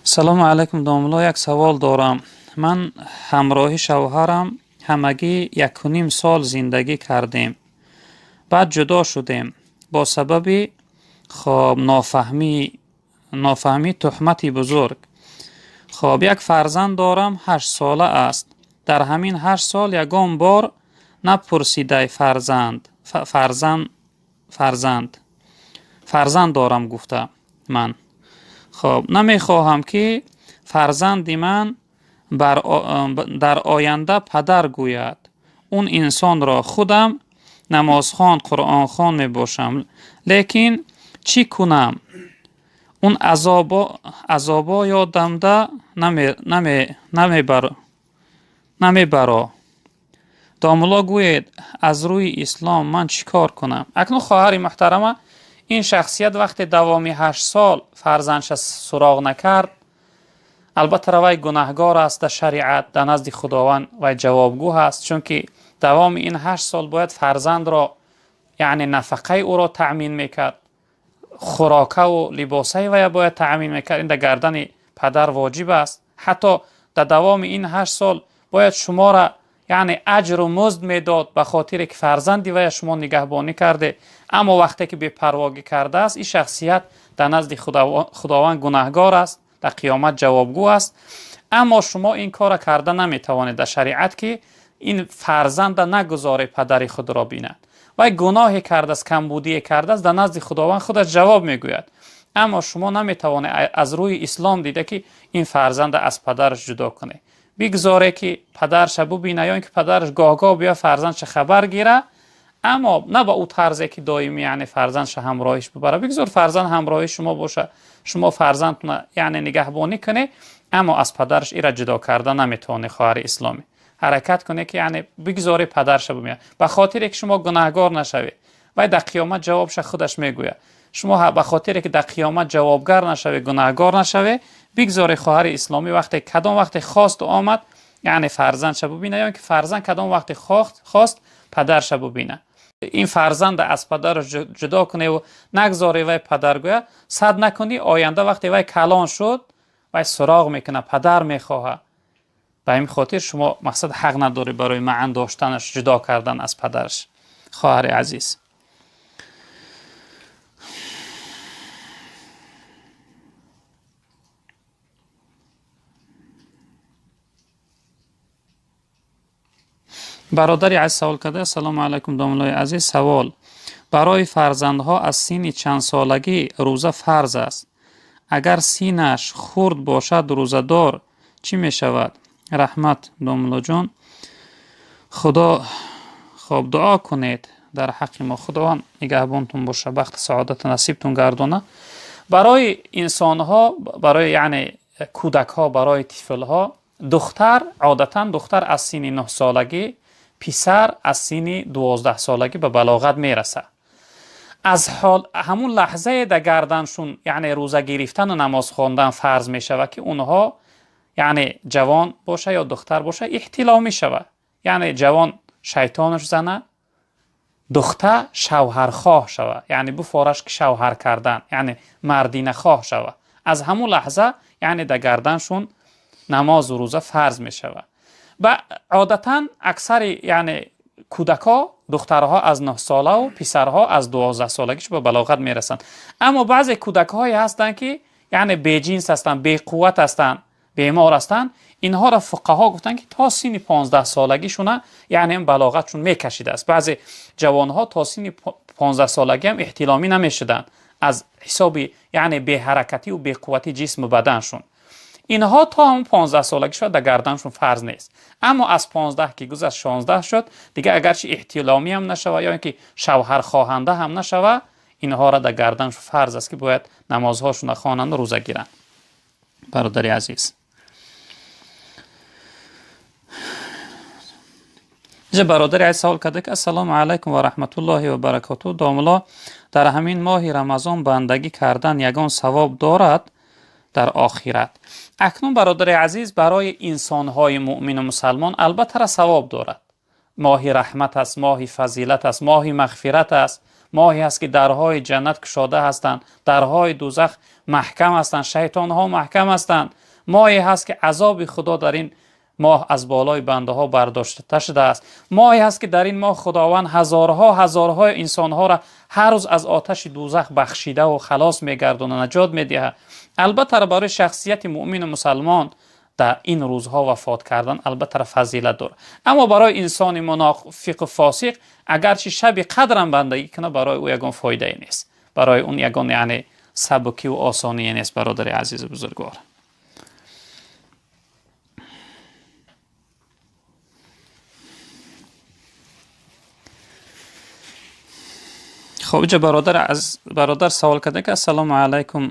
салому алайкум домулло, як савол дорам. Ман ҳамроҳи шавҳарам ҳамагӣ 1.5 сол зиндагӣ кардем, баъд ҷудо шудем бо сабаби хоб нофаҳмӣ туҳмати бузург. Хоб, як фарзанд дорам, 8 сола аст. Дар ҳамин 8 сол ягон бор напурсидай фарзанд дорам гуфта ман. Хоб, намехоҳам ки фарзанди ман дар оянда падар гӯяд. Он инсонро худам намозхон, қуръонхон мебошам, лекин чӣ кунам? Он азобо ёдамда намебаро. Домулло гӯед, аз рӯи ислом ман чӣ кор кунам? Акнун хоҳари муҳтарама, ин шахсият вақте давоми 8 сол фарзандша суроғ накард, албатта вай гунаҳгор аст дар шариат, дар назди Худованд вай ҷавобгӯ аст, чунки давоми ин 8 сол бояд фарзандро, яъне нафақаи ӯро таъмин мекард, хӯрокаву либосаи вая бояд таъмин мекард. Ин дар гардани падар воҷиб аст. Ҳатто дар давоми ин 8 сол бояд шуморо, яъне аҷру музд медод ба хотире ки фарзанди вая шумо нигаҳбонӣ карде. Аммо вақте ки бепарвогӣ кардааст, ин шахсият дар назди Худованд гунаҳгор аст, дар қиёмат ҷавобгӯ аст. Аммо шумо ин корро карда наметавонед дар шариат, ки ин фарзанда нагузоре падари худро бинад. Вай гуноҳе кардааст, камбудие кардааст, дар назди Худованд худаш ҷавоб мегӯяд. Аммо шумо наметавонед аз рӯи ислом дида ки ин фарзанда аз падараш ҷудо кунед. Бигзоре ки падарша бубина ё ин ки падараш гоҳ-гоҳ бия фарзандша хабар гира, аммо на ба ӯ тарзе ки доимӣ, яъне фарзандша ҳамроҳиш бибара. Бигзор фарзанд ҳамроҳи шумо боша, шумо фарзандтона яъне нигаҳбонӣ кунед, аммо аз падараш ира ҷудо карда наметавонед. Хоҳари исломӣ, ҳаракат кунед ки яъне бигзоре падарша бубина, ба хотире ки шумо гунаҳгор нашавед. Вай дар қиёмат ҷавобша худаш мегӯяд. Шумо ба хотире ки дар қиёмат ҷавобгар нашавед, гунаҳгор нашавед, бигзоре хоҳари исломӣ вақте кадом вақте хосту омад, яъне фарзандша бубина, ё ин ки фарзанд кадом вақте хост падарша бубина. Ин фарзанда аз падараш ҷудо куневу нагзоре вай падар гӯяд, сад накунӣ, оянда вақте вай калон шуд, вай суроғ мекунад, падар мехоҳад. Ба ин хотир шумо мақсад ҳақ надоред барои маън доштанаш, ҷудо кардан аз падараш. Хоҳари азиз, бародари азиз савол карда: ассалому алайкум домуллои азиз, савол: барои фарзандҳо аз синни чанд солагӣ рӯза фарз аст? Агар синаш хурд бошад рӯзадор чӣ мешавад? Раҳмат домуллоҷон. Худо хоб дуо кунед дар ҳаққи мо, Худованд нигаҳбонтон боша, бахти саодату насибтон гардона. Барои инсонҳо, барои яъне кӯдакҳо, барои тифлҳо, духтар одатан духтар аз синни 9 солагӣ, писар аз синни 12 солагӣ ба балоғат мерасад. Аз ҳол ҳамун лаҳзае дар гарданшун яъне рӯза гирифтану намоз хондан фарз мешавад ки онҳо яъне ҷавон боша ё духтар боша эҳтилом мешавад. Яъне ҷавон шайтонаш зана, духтар шавҳархоҳ шавад, яъне буфораш ки шавҳар кардан, яъне мардинахоҳ шавад. Аз ҳамун лаҳза яъне дар гарданшун намозу рӯза фарз мешавад. Ба одатан аксари яъне кӯдакҳо, духтарҳо аз 9 солаву писарҳо аз 12 солагиш ба балоғат мерасанд. Аммо баъзе кӯдакҳое ҳастанд ки яъне беҷинс ҳастанд, беқувват ҳастанд, бемор ҳастанд. Инҳоро фуқаҳо гуфтанд ки то синни 15 солагишуна яъне балоғатшон мекашидааст. Баъзе ҷавонҳо то синни 15 солагӣ ҳам эҳтиломӣ намешуданд аз ҳисоби яъне беҳаракативу беқуввати ҷисму баданшон. Инҳо то ҳамон 15 солагӣ шуд дар гарданшон фарз нест. Аммо аз 15 ки гузашт 16 шуд, дигар агарчи эҳтиломӣ ҳам нашава ё ин ки шавҳархоҳанда ҳам нашава, инҳоро дар гарданшон фарз аст ки бояд намозҳошонро хонанд, рӯза гиранд. Бародари азиз, инҷа бародари азиз савол карда ки ассалому алайкум ва раҳматуллоҳи ва баракотуҳ. Домулло, дар ҳамин моҳи Рамазон бандагӣ кардан ягон савоб дорад дар охират? Акнун бародари азиз, барои инсонҳои муъмину мусалмон албатта савоб дорад. Моҳи раҳмат аст, моҳи фазилат аст, моҳи мағфират аст, моҳе аст ки дарҳои ҷаннат кушода ҳастанд, дарҳои дӯзах маҳкам ҳастанд, шайтонҳо маҳкам ҳастанд. Моҳе ҳаст ки азоби Худо дар ин моҳ аз болои бандаҳо бардошта шудааст. Моҳе ҳаст ки дар ин моҳ Худованд ҳазорҳо ҳазорҳои инсонҳоро ҳар рӯз аз оташи дӯзах бахшидаву халос мегардонад, наҷот медиҳад. Албатта барои шахсияти муъмину мусалмон дар ин рӯзҳо вафот кардан албатта фазилат дорад. Аммо барои инсони мунофиқу фосиқ агарчи шаби қадрам бандагӣ кунад, барои ӯ ягон фоидае нест, барои он ягон яъне сабукиву осоние нест. Бародари азизу бузургвор, хоб инҷа бародар савол карда ки ассалому алайкум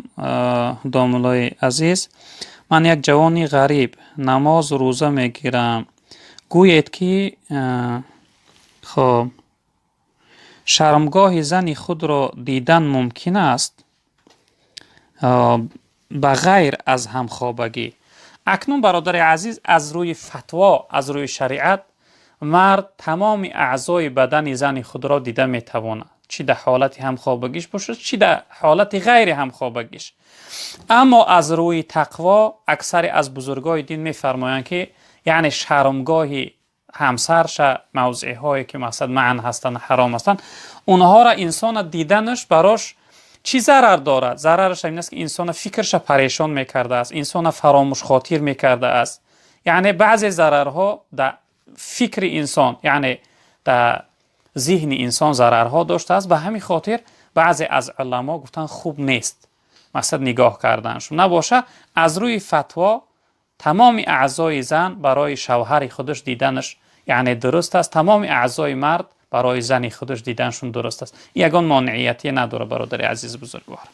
домуллои азиз, ман як ҷавони ғариб, намоз рӯза мегирам. Гӯед ки хоб шармгоҳи зани худро дидан мумкин аст ба ғайр аз ҳамхобагӣ? Акнун бародари азиз, аз рӯи фатво, аз рӯи шариат мард тамоми аъзои бадани зани худро дида метавонад, чӣ дар ҳолати ҳамхобагиш бошад, чӣ дар ҳолати ғайри ҳамхобагиш. Аммо аз рӯи тақво аксари аз бузургои дин мефармоянд ки яъне шармгоҳи ҳамсарша, мавзеъҳое ки мақсад маън ҳастанд, ҳаром ҳастанд, онҳоро инсона диданаш барош чӣ зарар дорад? Зарараш ин аст ки инсона фикрша парешон мекардааст, инсона фаромӯшхотир мекардааст. Яъне баъзе зарарҳо дар фикри инсон, яъне дар зиҳни инсон зарарҳо доштааст. Ба ҳамин хотир баъзе аз уламо гуфтанд хуб нест мақсад нигоҳ карданшон набоша. Аз рӯи фатво тамоми аъзои зан барои шавҳари худаш диданаш яъне дуруст аст, тамоми аъзои мард барои зани худаш диданшон дуруст аст. Ягон монеияте надорад, бародари азиз бузургвор.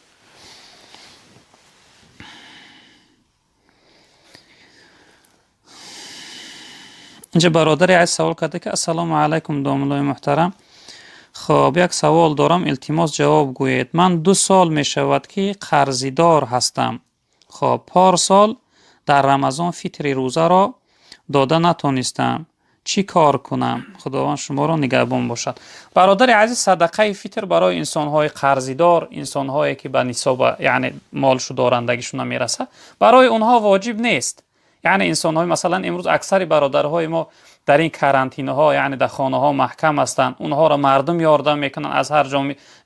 Инҷа бародари азиз савол карда ки ассалому алайкум домуллои муҳтарам, хоб як савол дорам, илтимос ҷавоб гӯед. Ман 2 сол мешавад ки қарзидор ҳастам. Хоб парсол дар Рамазон фитри рӯзаро дода натонистам. Чӣ кор кунам? Худованд шуморо нигаҳбон бошад. Бародари азиз, садақаи фитр барои инсонҳои қарзидор, инсонҳое ки ба нисоб яъне молшу дорандагишон намерасад, барои онҳо воҷиб нест. Яъне инсонҳои масалан имрӯз аксари бародарҳои мо дар ин карантинҳо, яъне дар хонаҳо маҳкам ҳастанд, онҳоро мардум ёрдам мекунанд, аз ҳар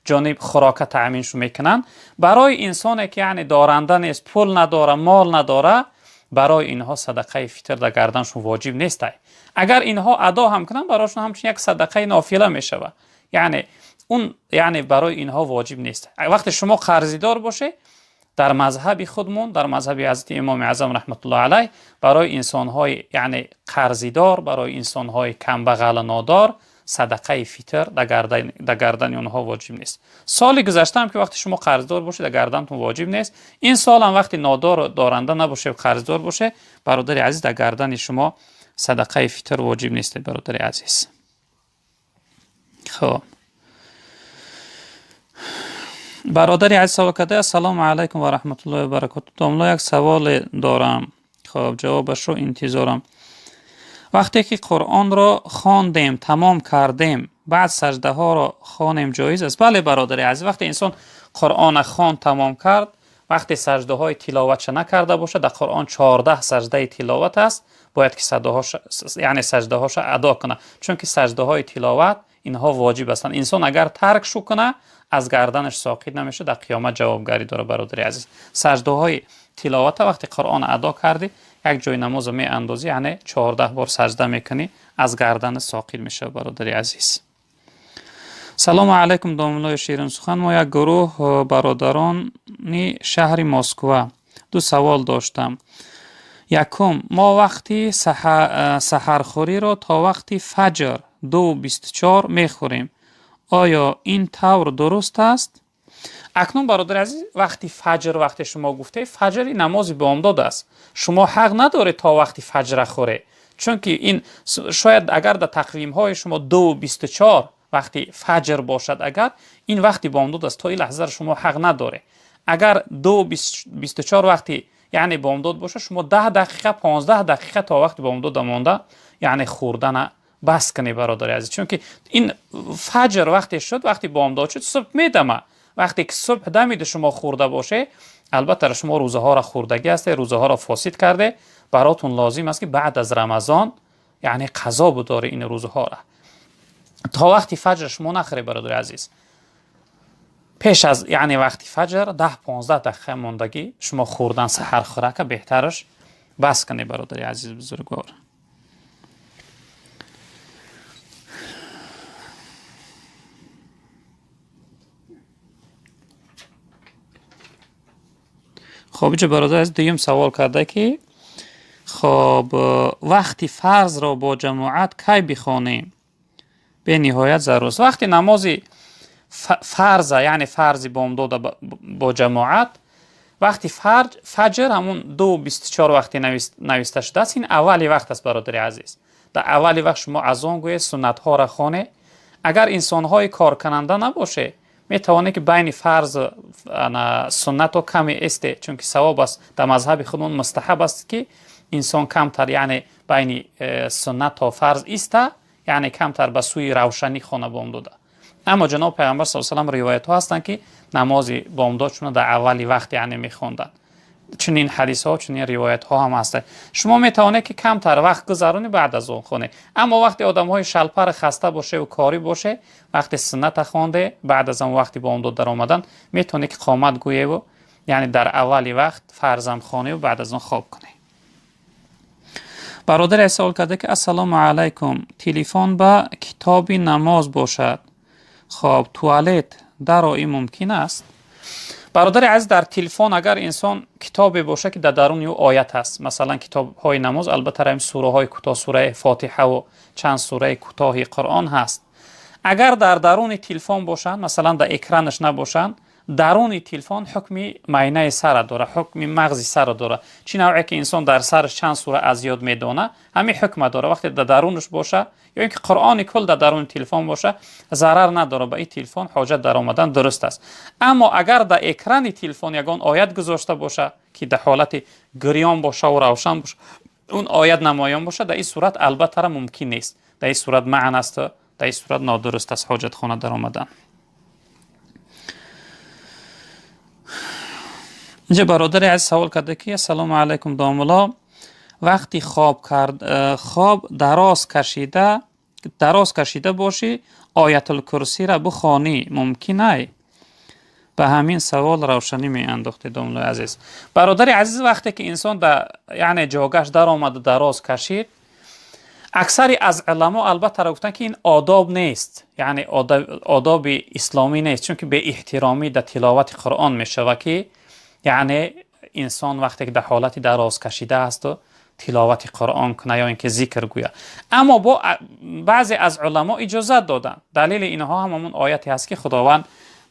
ҷониб хӯрока таъминшон мекунанд. Барои инсоне ки яъне доранда нест, пул надора, мол надора, барои инҳо садақаи фитр дар гарданшон воҷиб нест. Агар инҳо адо ҳам кунанд, барошон ҳамчун як садақаи нофила мешавад. Яъне он яъне барои инҳо воҷиб нест. Вақте шумо қарзидор бошед, дар мазҳаби худмон, дар мазҳаби ҳазрати имоми аъзам раҳматуллоҳи алайҳ, барои инсонҳои яъне қарзидор, барои инсонҳои камбағал нодор садақаи фитр дар гардани онҳо воҷиб нест. Соли гузашта ҳам ки вақте шумо қарздор бошед, дар гардантон воҷиб нест. Ин сол ҳам вақте нодор доранда набошед, қарздор бошед, бародари азиз, дар гардани шумо садақаи фитр воҷиб нест, бародари азиз. Хоб бародари азиз савол карда: ассалому алайкум ва раҳматуллоҳи ва баракотуҳ. Домло як саволе дорам, хоб ҷавобашро интизорам. Вақте ки Қуръонро хондем, тамом кардем, баъд саждаҳоро хонем ҷоиз аст? Бале бародари азиз, вақте инсон Қуръонро хон тамом кард, вақте саждаҳои тиловатша накарда бошад, дар Қуръон 14 саждаи тиловат аст, бояд ки яъне саждаҳоша адо кунад, чунки саждаҳои тиловат инҳо воҷиб ҳастанд. Инсон агар тарк шу кунад, аз гарданаш соқит намешавад, дар қиёмат ҷавобгарӣ дорад. Бародари азиз, саждаҳои тиловата вақте Қуръон адо кардӣ, як ҷои намозро меандозӣ, яъне 14 бор сажда мекунӣ, аз гардан соқит мешавад, бародари азиз. Салому алайкум домуллои ширинсухан. Мо як гурӯҳ бародарони шаҳри Москва 2 савол доштам. Якум, мо вақти саҳархӯриро то вақти фаҷр 2:24 мехӯрем. Оё ин тавр дуруст аст? Акнун бародари азиз, вақти фаҷр, вақте шумо гуфтед, фаҷри намози бомдод аст. Шумо ҳақ надоред то вақти фаҷра хӯред, чунки ин шояд агар дар тақвимҳои шумо 2:24 вақти фаҷр бошад, агар ин вақти бомдод аст, то ин лаҳзаро шумо ҳақ надоред. Агар 2:24 вақти яъне бомдод бошад, шумо 10 дақиқа, 15 дақиқа то вақти бомдода монда яъне хӯрдана бас кунед, бародари азиз, чунки ин фаҷр вақте шуд, вақти бомдод шуд, субҳ медама. Вақте ки субҳ дамида шумо хӯрда бошед, албатта шумо рӯзаҳоро хӯрдагӣ ҳастед, рӯзаҳоро фосид карде, баротун лозим аст ки баъд аз Рамазон яъне қазо будоред ин рӯзаҳоро. То вақти фаҷр шумо нахӯред, бародари азиз. Пеш аз яъне вақти фаҷр 10-15 дақиқа мондагӣ шумо хӯрдан саҳар хӯрака беҳтараш бас кунед, бародари азиз бузургвор. Хоб инҷо бародар аз дуюм савол карда ки хоб вақти фарзро бо ҷамоат кай бихонем? Бениҳоят зарур аст. Вақти намози фарза, яъне фарзи бомдода бо ҷамоат, вақти фаҷр ҳамун 2:24 вақти нависта шудааст, ин аввали вақт аст, бародари азиз. Дар аввали вақт шумо азон гӯед, суннатҳоро хонед. Агар инсонҳои коркунанда набошед, метавонед ки байни фарз суннатро каме эсте, чунки савоб аст, дар мазҳаби худмон мустаҳаб аст ки инсон камтар яъне байни суннат то фарз иста, яъне камтар ба сӯи равшанӣ хона бомдода. Аммо ҷаноб пайғамбар саллаллоҳу алайҳи васаллам ривоятҳо ҳастанд ки намози бомдодшонро дар аввали вақт яъне мехонданд. Чунин ҳадисҳо, чунин ривоятҳо ҳам ҳастанд. Шумо метавонед ки камтар вақт гузаронед, баъд аз он хонед. Аммо вақте одамҳои шалпар хаста боше ва корӣ боше, вақте сунната хонде, баъд аз он вақти бомдод даромадан, метавонед ки қомат гӯеву яъне дар аввали вақт фарзам хоневу баъд аз он хоб кунед. Бародаре савол карда ки ассалому алайкум, телефон ба китоби намоз бошад, хоб туалет дарои мумкин аст? Бародари азиз, дар телефон агар инсон китобе бошад ки дар даруни ӯ оят аст, масалан китобҳои намоз, албатта ҳамин сураҳои кӯтоҳ, сураи Фотиҳа ва чанд сураи кӯтоҳи Қуръон ҳаст. Агар дар даруни телефон бошанд, масалан дар экранаш набошанд, даруни телефон ҳукми майнаи сара дорад, ҳукми мағзи сара дорад. Чӣ навъе ки инсон дар сараш чанд сура аз ёд медонад, ҳамин ҳукма дорад. Вақте дар дарунаш бошад ё ин ки Қуръони кул дар даруни телефон бошад, зарар надорад, ба ин телефон ҳоҷат даромадан дуруст аст. Аммо агар дар экрани телефон ягон оят гузошта бошад ки дар ҳолати гирён бошад ва равшан бошад, он оят намоён бошад, дар ин сурат албатта мумкин нест. Дар ин сурат маън аст, дар ин сурат нодуруст аст ҳоҷатхона даромадан. Инҷа бародари азиз савол карда ки ассалому алайкум домулло, вақти хоб дароз кашида бошӣ, оятулкурсиро бихонӣ мумкин ай? Ба ҳамин савол равшанӣ меандохтед домуллои азиз. Бародари азиз, вақте ки инсон яъне ҷогаш даромаду дароз кашид, аксари аз уламо албатта гуфтанд ки ин одоб нест, яъне одоби исломӣ нест, чунки беэҳтиромӣ дар тиловати Қуръон мешавад ки яъне инсон вақте ки дар ҳолати дароз кашида аст тиловати Қуръон кунад ё инки зикр гӯяд. Аммо бо баъзе аз уламо иҷозат доданд. Далели инҳо ҳам ҳамон ояте ҳаст ки Худованд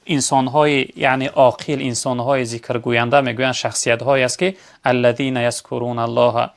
инсонҳои яъне оқил, инсонҳои зикргӯянда мегӯянд шахсиятҳое аст ки аллазина язкуруна аллоҳа,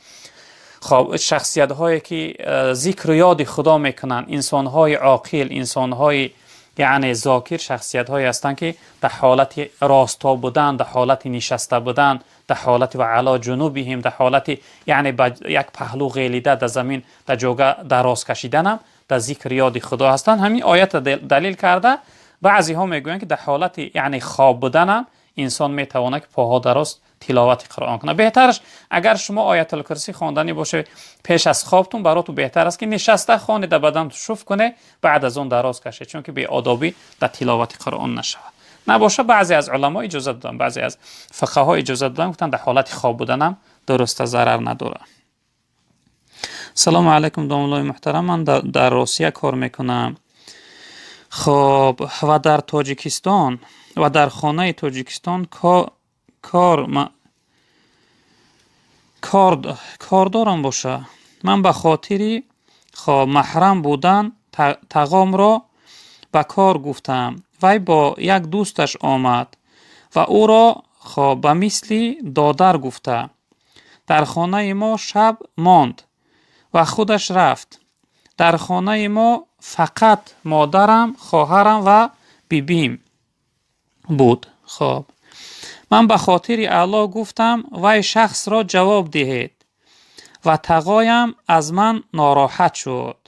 хоб шахсиятҳое ки зикру ёди Худо мекунанд, инсонҳои оқил, инсонҳои яъне зокир, шахсиятҳое ҳастанд ки дар ҳолати росто будан, дар ҳолати нишаста будан, дар ҳолати ва ало ҷунубиҳим, дар ҳолати яъне ба як паҳлӯ ғелида дар замин дар ҷога дароз кашиданам дар зикри ёди Худо ҳастанд. Ҳамин оятро далил карда баъзеҳо мегӯянд ки дар ҳолати яъне хоб буданам инсон метавонад ки поҳо дароз тиловати Қуръон кунад. Беҳтараш агар шумо оятулкурсӣ хонданӣ бошед пеш аз хобтун, баротун беҳтар аст ки нишаста хонед, дар баданатон шуф кунед, баъд аз он дароз кашед, чунки беодобӣ дар тиловати Қуръон нашавад. Набошад баъзе аз уламо иҷозат доданд, баъзе аз фиқҳҳо иҷозат доданд, гуфтанд дар ҳолати хоб буданам дуруст, зарар надорад. Салому алайкум домуллои муҳтарам, ман дар Русия кор мекунам. Хоб ва дар Тоҷикистон ва дар хонаи Тоҷикистон кор дорам боша. Ман ба хотири хоб маҳрам будан тағомро ба кор гуфтам. Вай бо як дӯсташ омад ва ӯро хоб ба мисли додар гуфта. Дар хонаи мо шаб монд ва худаш рафт. Дар хонаи мо фақат модарам, хоҳарам ва бибим буд. Хоб ман ба хотири Аллоҳ гуфтам вай шахсро ҷавоб диҳед ва тағоям аз ман нороҳат шуд.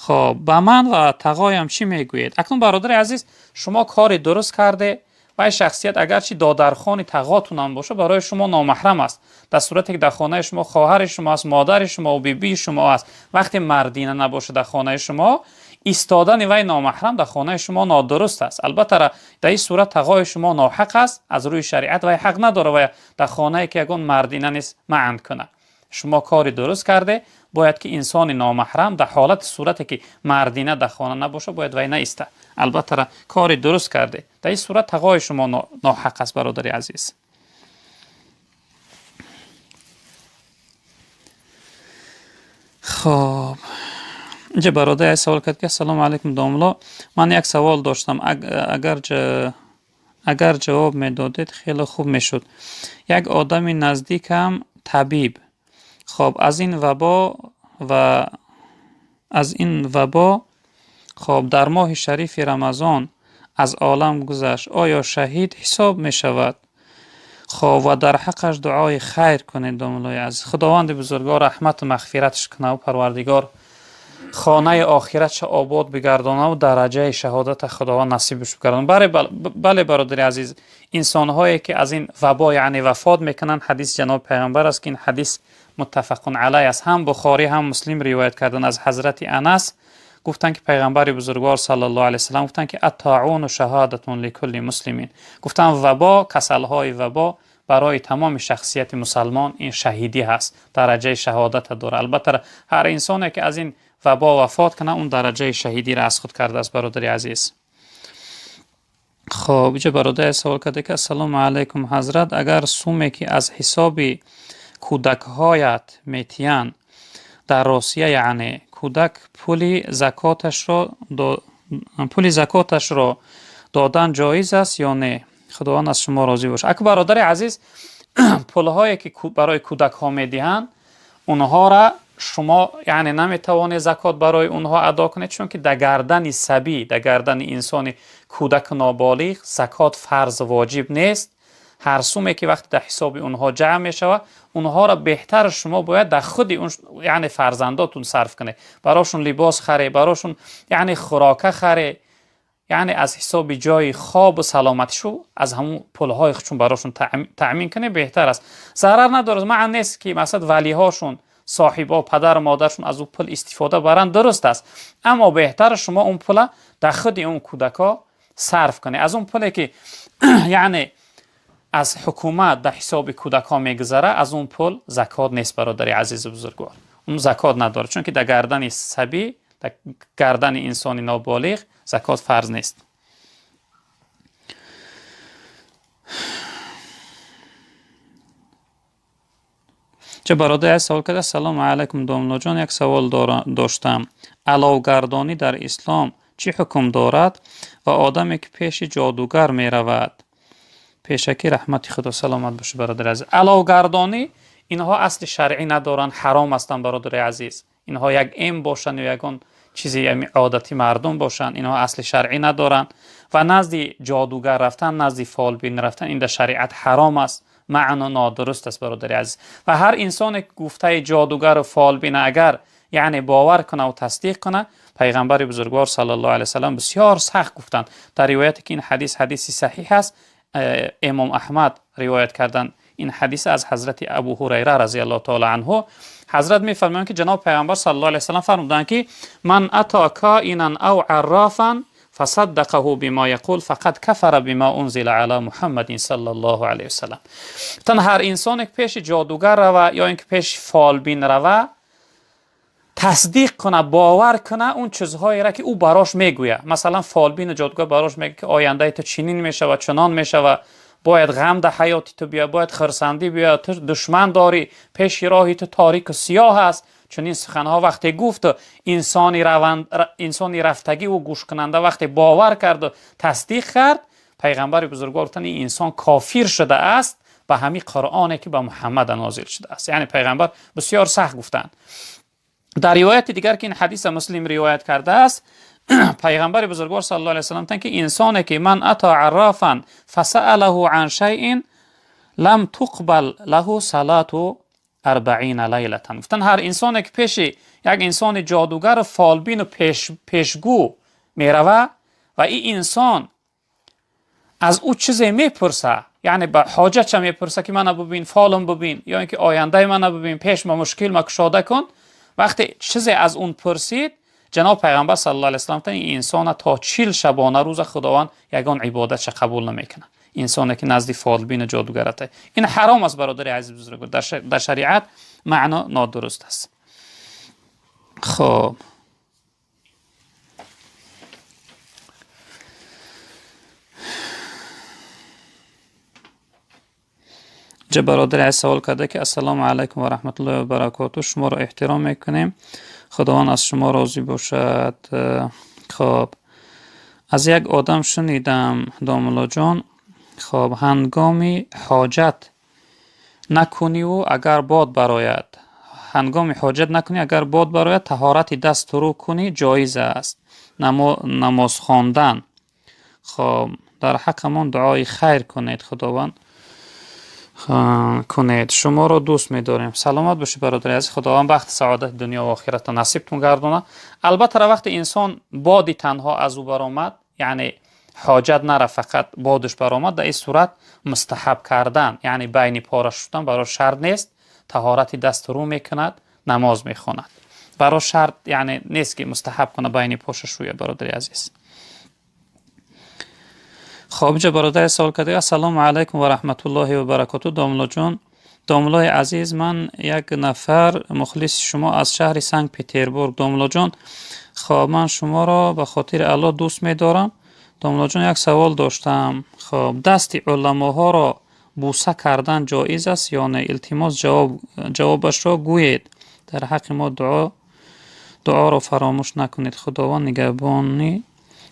Хоб ба ман ва тағоям чӣ мегӯед? Акнун бародари азиз, шумо кори дуруст карде. Вай шахсият агарчи додархони тағотунам бошад, барои шумо номаҳрам аст. Дар сурате ки дар хонаи шумо хоҳари шумо аст, модари шумо ва бибии шумо аст, вақте мардина набошад дар хонаи шумо, истодани вай номаҳрам дар хонаи шумо нодуруст аст. Албатта дар ин сурат тағои шумо ноҳақ аст, аз рӯи шариат вай ҳақ надорад вай дар хонае ки ягон мардина нест маън кунад. Шумо кори дуруст карде, бояд ки инсони номаҳрам дар ҳолати сурате ки мардина дар хона набошад, бояд вай наистад. Албатта кори дуруст карде. Дар ин сурат тағои шумо ноҳақ аст, бародари азиз. Хоб инҷа бародари савол кард ки ассалому алайкум домулло, ман як савол доштам, агар ҷавоб медодед хеле хуб мешуд. Як одами наздикам табиб, хоб аз ин вабо хоб дар моҳи шарифи Рамазон аз олам гузашт, оё шаҳид ҳисоб мешавад? Хоб ва дар ҳаққаш дуои хайр кунед домуллои азиз. Худованди бузургвор раҳмату мағфираташ кунад ва Парвардигор хонаи охиратша обод бигардонад ва дараҷаи шаҳодата Худованд насибаш бигардонад. Бале бародари азиз, инсонҳое ки аз ин вабо яъне вафот мекунанд, ҳадис ҷаноби пайғамбар аст ки ин ҳадис муттафақун алайҳ аст, ҳам Бухорӣ ҳам Муслим ривоят карданд аз ҳазрати Анас, гуфтанд ки пайғамбари бузургвор саллаллоҳу алайҳи васаллам гуфтанд ки аттаъуну шаҳодатун ликулли муслимин, гуфтанд вабо, касалҳои вабо барои тамоми шахсияти мусалмон ин шаҳидӣ ҳаст, дараҷаи шаҳодат дорад. Албатта ҳар инсоне ки аз ин вабо вафот кунад, он дараҷаи шаҳидиро аз худ кардааст, бародари азиз. Хоб, инҷа бародари савол карда ки ассалому алайкум ҳазрат, агар суме ки аз ҳисоби кӯдакҳоят метиҳанд дар Русия, яъне кӯдак пули закоташро додан ҷоиз аст ё не? Худованд аз шумо розӣ бошад. Аку бародари азиз, пулҳое ки барои кӯдакҳо медиҳанд, онҳоро шумо яъне наметавонед закот барои онҳо адо кунед, чунки дар гардани сабӣ, дар гардани инсони кӯдак ноболиғ закот фарз воҷиб нест. Ҳар суме ки вақте дар ҳисоби онҳо ҷамъ мешавад, онҳоро беҳтар шумо бояд дар худи он яъне фарзандотун сарф кунед, барошон либос харед, барошон яъне хӯрока харед, яъне аз ҳисоби ҷои хоб ва саломатишу аз ҳамун пулҳои худшон барошон таъмин кунед, беҳтар аст. Зарар надорад, маън нест ки масалан валиҳошон, соҳибо, падару модаршон аз ӯ пул истифода баранд, дуруст аст, аммо беҳтар шумо он пула дар худи он кӯдакҳо сарф кунед. Аз он пуле ки яъне аз ҳукумат дар ҳисоби кӯдакҳо мегузарад, аз он пул закот нест, бародари азизу бузургвор. Он закот надорад, чунки дар гардани сабӣ, дар гардани инсони ноболиғ закот фарз нест. Ча бародари савол карда: ассалому алайкум домлоҷон, як савол доштам. Аловгардонӣ дар ислом чӣ ҳукм дорад ва одаме ки пеши ҷодугар меравад? Пешакӣ раҳмати худо, саломат бошед бародари азиз. Аловгардонӣ инҳо асли шаръӣ надоранд, ҳаром ҳастанд бародари азиз. Инҳо як эм бошанд ё ягон чизи одати мардум бошанд, инҳо асли шаръӣ надоранд ва назди ҷодугар рафтан, назди фолбин рафтан ин дар шариат ҳаром аст, маъно нодуруст аст бародари азиз. Ва ҳар инсоне ки гуфтаи ҷодугару фолбина агар яъне бовар кунад ва тасдиқ кунад, пайғамбари бузургвор саллаллоҳу алайҳи васаллам бисёр сахт гуфтанд. Дар ривояте ки ин ҳадис ҳадиси саҳиҳ аст, имом Аҳмад ривоят карданд ин ҳадис аз ҳазрати Абу Ҳурайра разияллоҳу таъала анҳу. ҳазрат мефармоянд ки ҷаноб пайғамбар саллаллоҳу алайҳи васаллам фармуданд ки ман ато каинан ав аррафан فصدقه بما يقول فقد كفر بما انزل على محمد صلى الله عليه وسلم. تن هر انسان که پیش جادوگر روه یا اینکه پیش فالبین روه، تصدیق کنه، باور کنه اون چیزهایی را که او براش میگوید. مثلا فالبین و جادوگر براش میگه که آینده تو چنین میشه و چنان میشه و باید غم در حیات تو بیاد، باید خرسندی بیاد، تو دشمن داری، پیش راهی تو تاریک و سیاه است. چون این سخنها وقتی گفت انسانی رفتگی و گوش کننده وقتی باور کرد و تصدیق کرد، پیغمبر بزرگوار گفتند این انسان کافر شده است به همین قرآنی که به محمد نازل شده است. یعنی پیغمبر بسیار سخت گفتند. در روایت دیگر که این حدیث مسلم روایت کرده است، پیغمبر بزرگوار صلی الله علیه و سلم گفتند که انسانی که من اتا عرافا فسأله عن شیء لم تقبل له صلاة 40 لیلة. گفتن هر انسانی که پیش یک انسان جادوگر فالبین و پیشگو میروه و این انسان از او چیزی میپرسه، یعنی به حاجت چه میپرسه که منو ببین، فالم ببین، یا اینکه آینده منو ببین، پیش ما مشکل ما کشاده کن، وقتی چیزی از اون پرسید، جناب پیغمبر صلی الله علیه و سلم این انسان تا 40 شبانه روز خداوند یگان عبادتش قبول نمیکنه. انسانی که نزد فالبین و جادوگر است، این حرام است برادر عزیز بزرگ، در شریعت معنا نادرست است. خب جا برادر عزیز سوال کرده که السلام علیکم و رحمت الله و برکاته، شما را احترام میکنیم، خداوند از شما راضی باشد. خب از یک آدم شنیدم داملا جان، خب هنگامی حاجت نکنی و اگر باد براید، هنگامی حاجت نکنی اگر باد براید طهارت دست رو کنی جایز است. نماز خواندن، خب در حقمان دعای خیر کنید، خداوند کنید، شما را دوست می‌داریم. سلامت باشید برادر عزیز، خداوند بخت سعادت دنیا و آخرت نصیبتون گردونه. البته وقتی انسان بادی تنها از او برآمد، یعنی حاجت نره فقط بادش برآمد، در این صورت مستحب کردن یعنی بین پاره شدن برای شرط نیست، طهارت دست رو میکند، نماز میخواند، برای شرط یعنی نیست که مستحب کنه بین پاش شویه برادر عزیز. Хоб, инҷа бародаре савол карда: ассалому алайкум ва раҳматуллоҳи ва баракоту, домлоҷон. Домлои азиз, ман як нафар мухлиси шумо аз шаҳри Санкт Петербург. Домлоҷон, хоб, ман шуморо ба хотири Аллоҳ дӯст медорам. Домлоҷон, як савол доштам. Хоб, дасти уламоҳоро бӯса кардан ҷоиз аст ё не? Илтимос, ҷавобашро гӯед. Дар ҳаққи мо дуоро фаромӯш накунед. Худованд нигаҳбони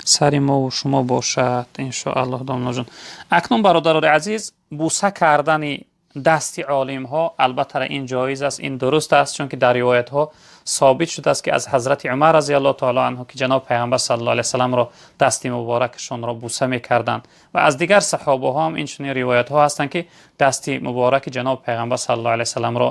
сари мо ва шумо бошад, иншоаллоҳ. Домлоҷон, акнун бародарони азиз, бӯса кардани дасти олимҳо албатта ин ҷоиз аст, ин дуруст аст, чунки дар ривоятҳо собит шудааст, ки аз ҳазрати Умар разияллоҳу таоло анҳу, ки ҷаноб Пайғамбар саллаллоҳу алайҳи васалламро дасти муборакашонро бӯса мекарданд, ва аз дигар саҳобаҳо ҳам инчунин ривоятҳо ҳастанд, ки дасти мубораки ҷаноб Пайғамбар саллаллоҳу алайҳи васалламро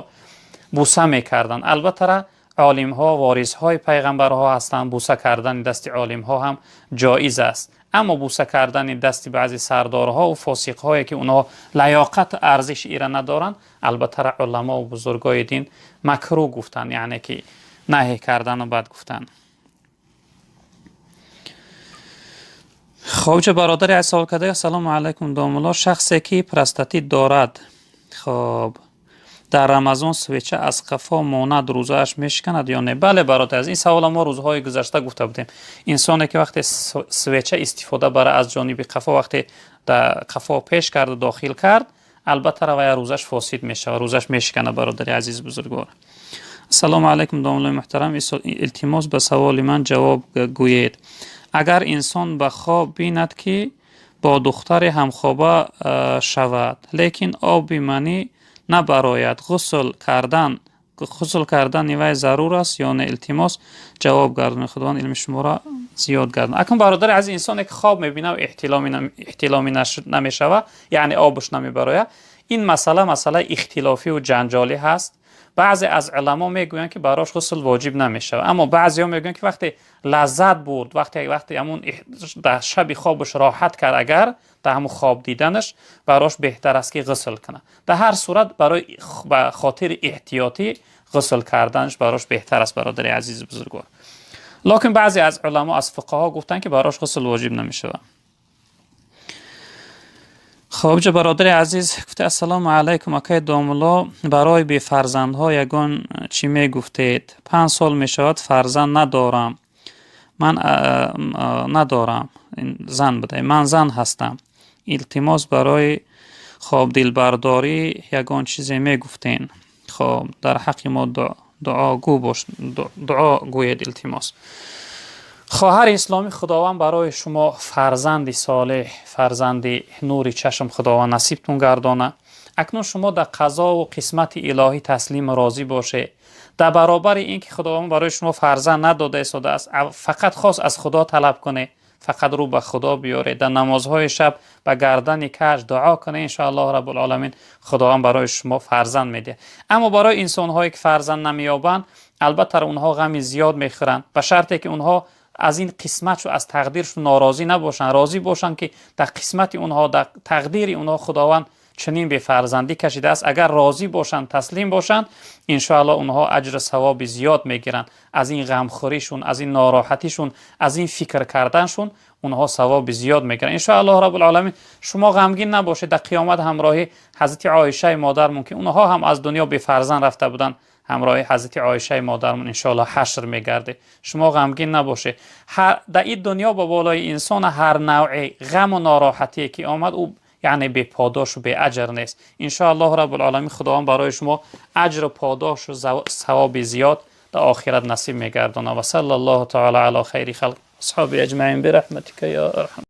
бӯса мекарданд. Албатта олимҳо ворисҳои пайғамбарҳо ҳастанд, бӯса кардани дасти олимҳо ҳам ҷоиз аст. Аммо бӯса кардани дасти баъзе сардорҳо ва фосиқҳое, ки онҳо лаёқат арзиши ира надоранд, албатта уламо ва бузургои дин макрӯҳ гуфтанд, яъне ки наҳй кардану бад гуфтанд. Хоб, ҷа бародаре аз савол карда: ассалому алайкум домулло, шахсе ки простатит дорад, хоб, дар Рамазон свеча аз қафо монад, рӯзааш мешиканад ё не? Бале, бародар, аз ин савола мо рӯзҳои гузашта гуфта будем. Инсоне ки вақте свеча истифода бара аз ҷониби қафо, вақте дар қафо пеш карда дохил кард, албатта равая рӯзаш фосид мешавад, рӯзаш мешиканад, бародари азиз бузургвор. Ассалому алайкум домуллои муҳтарам, илтимос, ба саволи ман ҷавоб гӯед. Агар инсон ба хоб бинад, ки бо духтаре ҳамхоба шавад, лекин оби манӣ набарояд, ғусл кардани вай зарур аст ё не? Илтимос, ҷавоб гардонед. Худованд илми шуморо зиёд гардонад. Акнун бародари азиз, инсоне ки хоб мебинад, эҳтиломи намешавад, яъне обаш намебарояд, ин масъала масъалаи ихтилофию ҷанҷолӣ ҳаст. Баъзе аз уламо мегӯянд, ки барош ғусл воҷиб намешавад, аммо баъзеҳо мегӯянд, ки вақте лаззат бурд, вақте ҳамун дар шаби хобаш роҳат кард, агар дар ҳамун хоб диданаш, барош беҳтар аст, ки ғусл кунад. Дар ҳар сурат барои ба хотири эҳтиётӣ ғусл карданаш барош беҳтар аст, бародари азизи бузургвор. Локин баъзе аз уламо, аз фуқаҳо гуфтанд, ки барош ғусл воҷиб намешавад. Хоб, ҷа бародари азиз гуфта: ассалому алайкум акай домулло, барои бефарзандҳо ягон чӣ мегуфтед? 5 сол мешавад, фарзанд надорам. Ман надорам, зан буда, ман зан ҳастам. Илтимос, барои хоб дилбардорӣ ягон чизе мегуфтен. Хоб, дар ҳаққи мо дуогӯ бош, дуо гӯед, илтимос. Хоҳари исломӣ, Худованд барои шумо фарзанди солеҳ, фарзанди нури чашм Худованд насибтун гардона. Акнун шумо дар қазову қисмати илоҳӣ таслиму розӣ бошед. Дар баробари ин ки Худованд барои шумо фарзанд надода истодааст, фақат хос аз Худо талаб кунед, фақат рӯ ба Худо биёред, дар намозҳои шаб ба гардани каҷ дуо кунед, иншоаллоҳ раббулоламин Худованд барои шумо фарзанд медиҳад. Аммо барои инсонҳое ки фарзанд намеёбанд, албатта онҳо ғами зиёд мехӯранд, ба шарте ки онҳо аз ин қисматшу аз тақдиршу норозӣ набошанд, розӣ бошанд, ки дар қисмати онҳо, дар тақдири онҳо Худованд чунин бефарзандӣ кашидааст. Агар розӣ бошанд, таслим бошанд, иншоаллоҳ онҳо аҷру савоби зиёд мегиранд. Аз ин ғамхӯришун, аз ин нороҳатишун, аз ин фикр карданшун онҳо савоби зиёд мегиранд, иншоаллоҳ раббулоламин. Шумо ғамгин набошед, дар қиёмат ҳамроҳи ҳазрати Оишаи модармон, ки онҳо ҳам аз дунё бефарзанд рафта буданд, ҳамроҳи ҳазрати Оишаи модармон иншоаллоҳ ҳашр мегардед. Шумо ғамгин набошед. Дар ин дунё ба болои инсон ҳар навъи ғаму нороҳатие ки омад, ӯ яъне беподошу беаҷр нест. Иншоаллоҳ раббулоламин Худованд барои шумо аҷру подошу савоби зиёд дар охират насиб мегардонад. Ва саллаллоҳу таала ало хайри халқ асҳоби аҷмаин бираҳматика ё арҳам.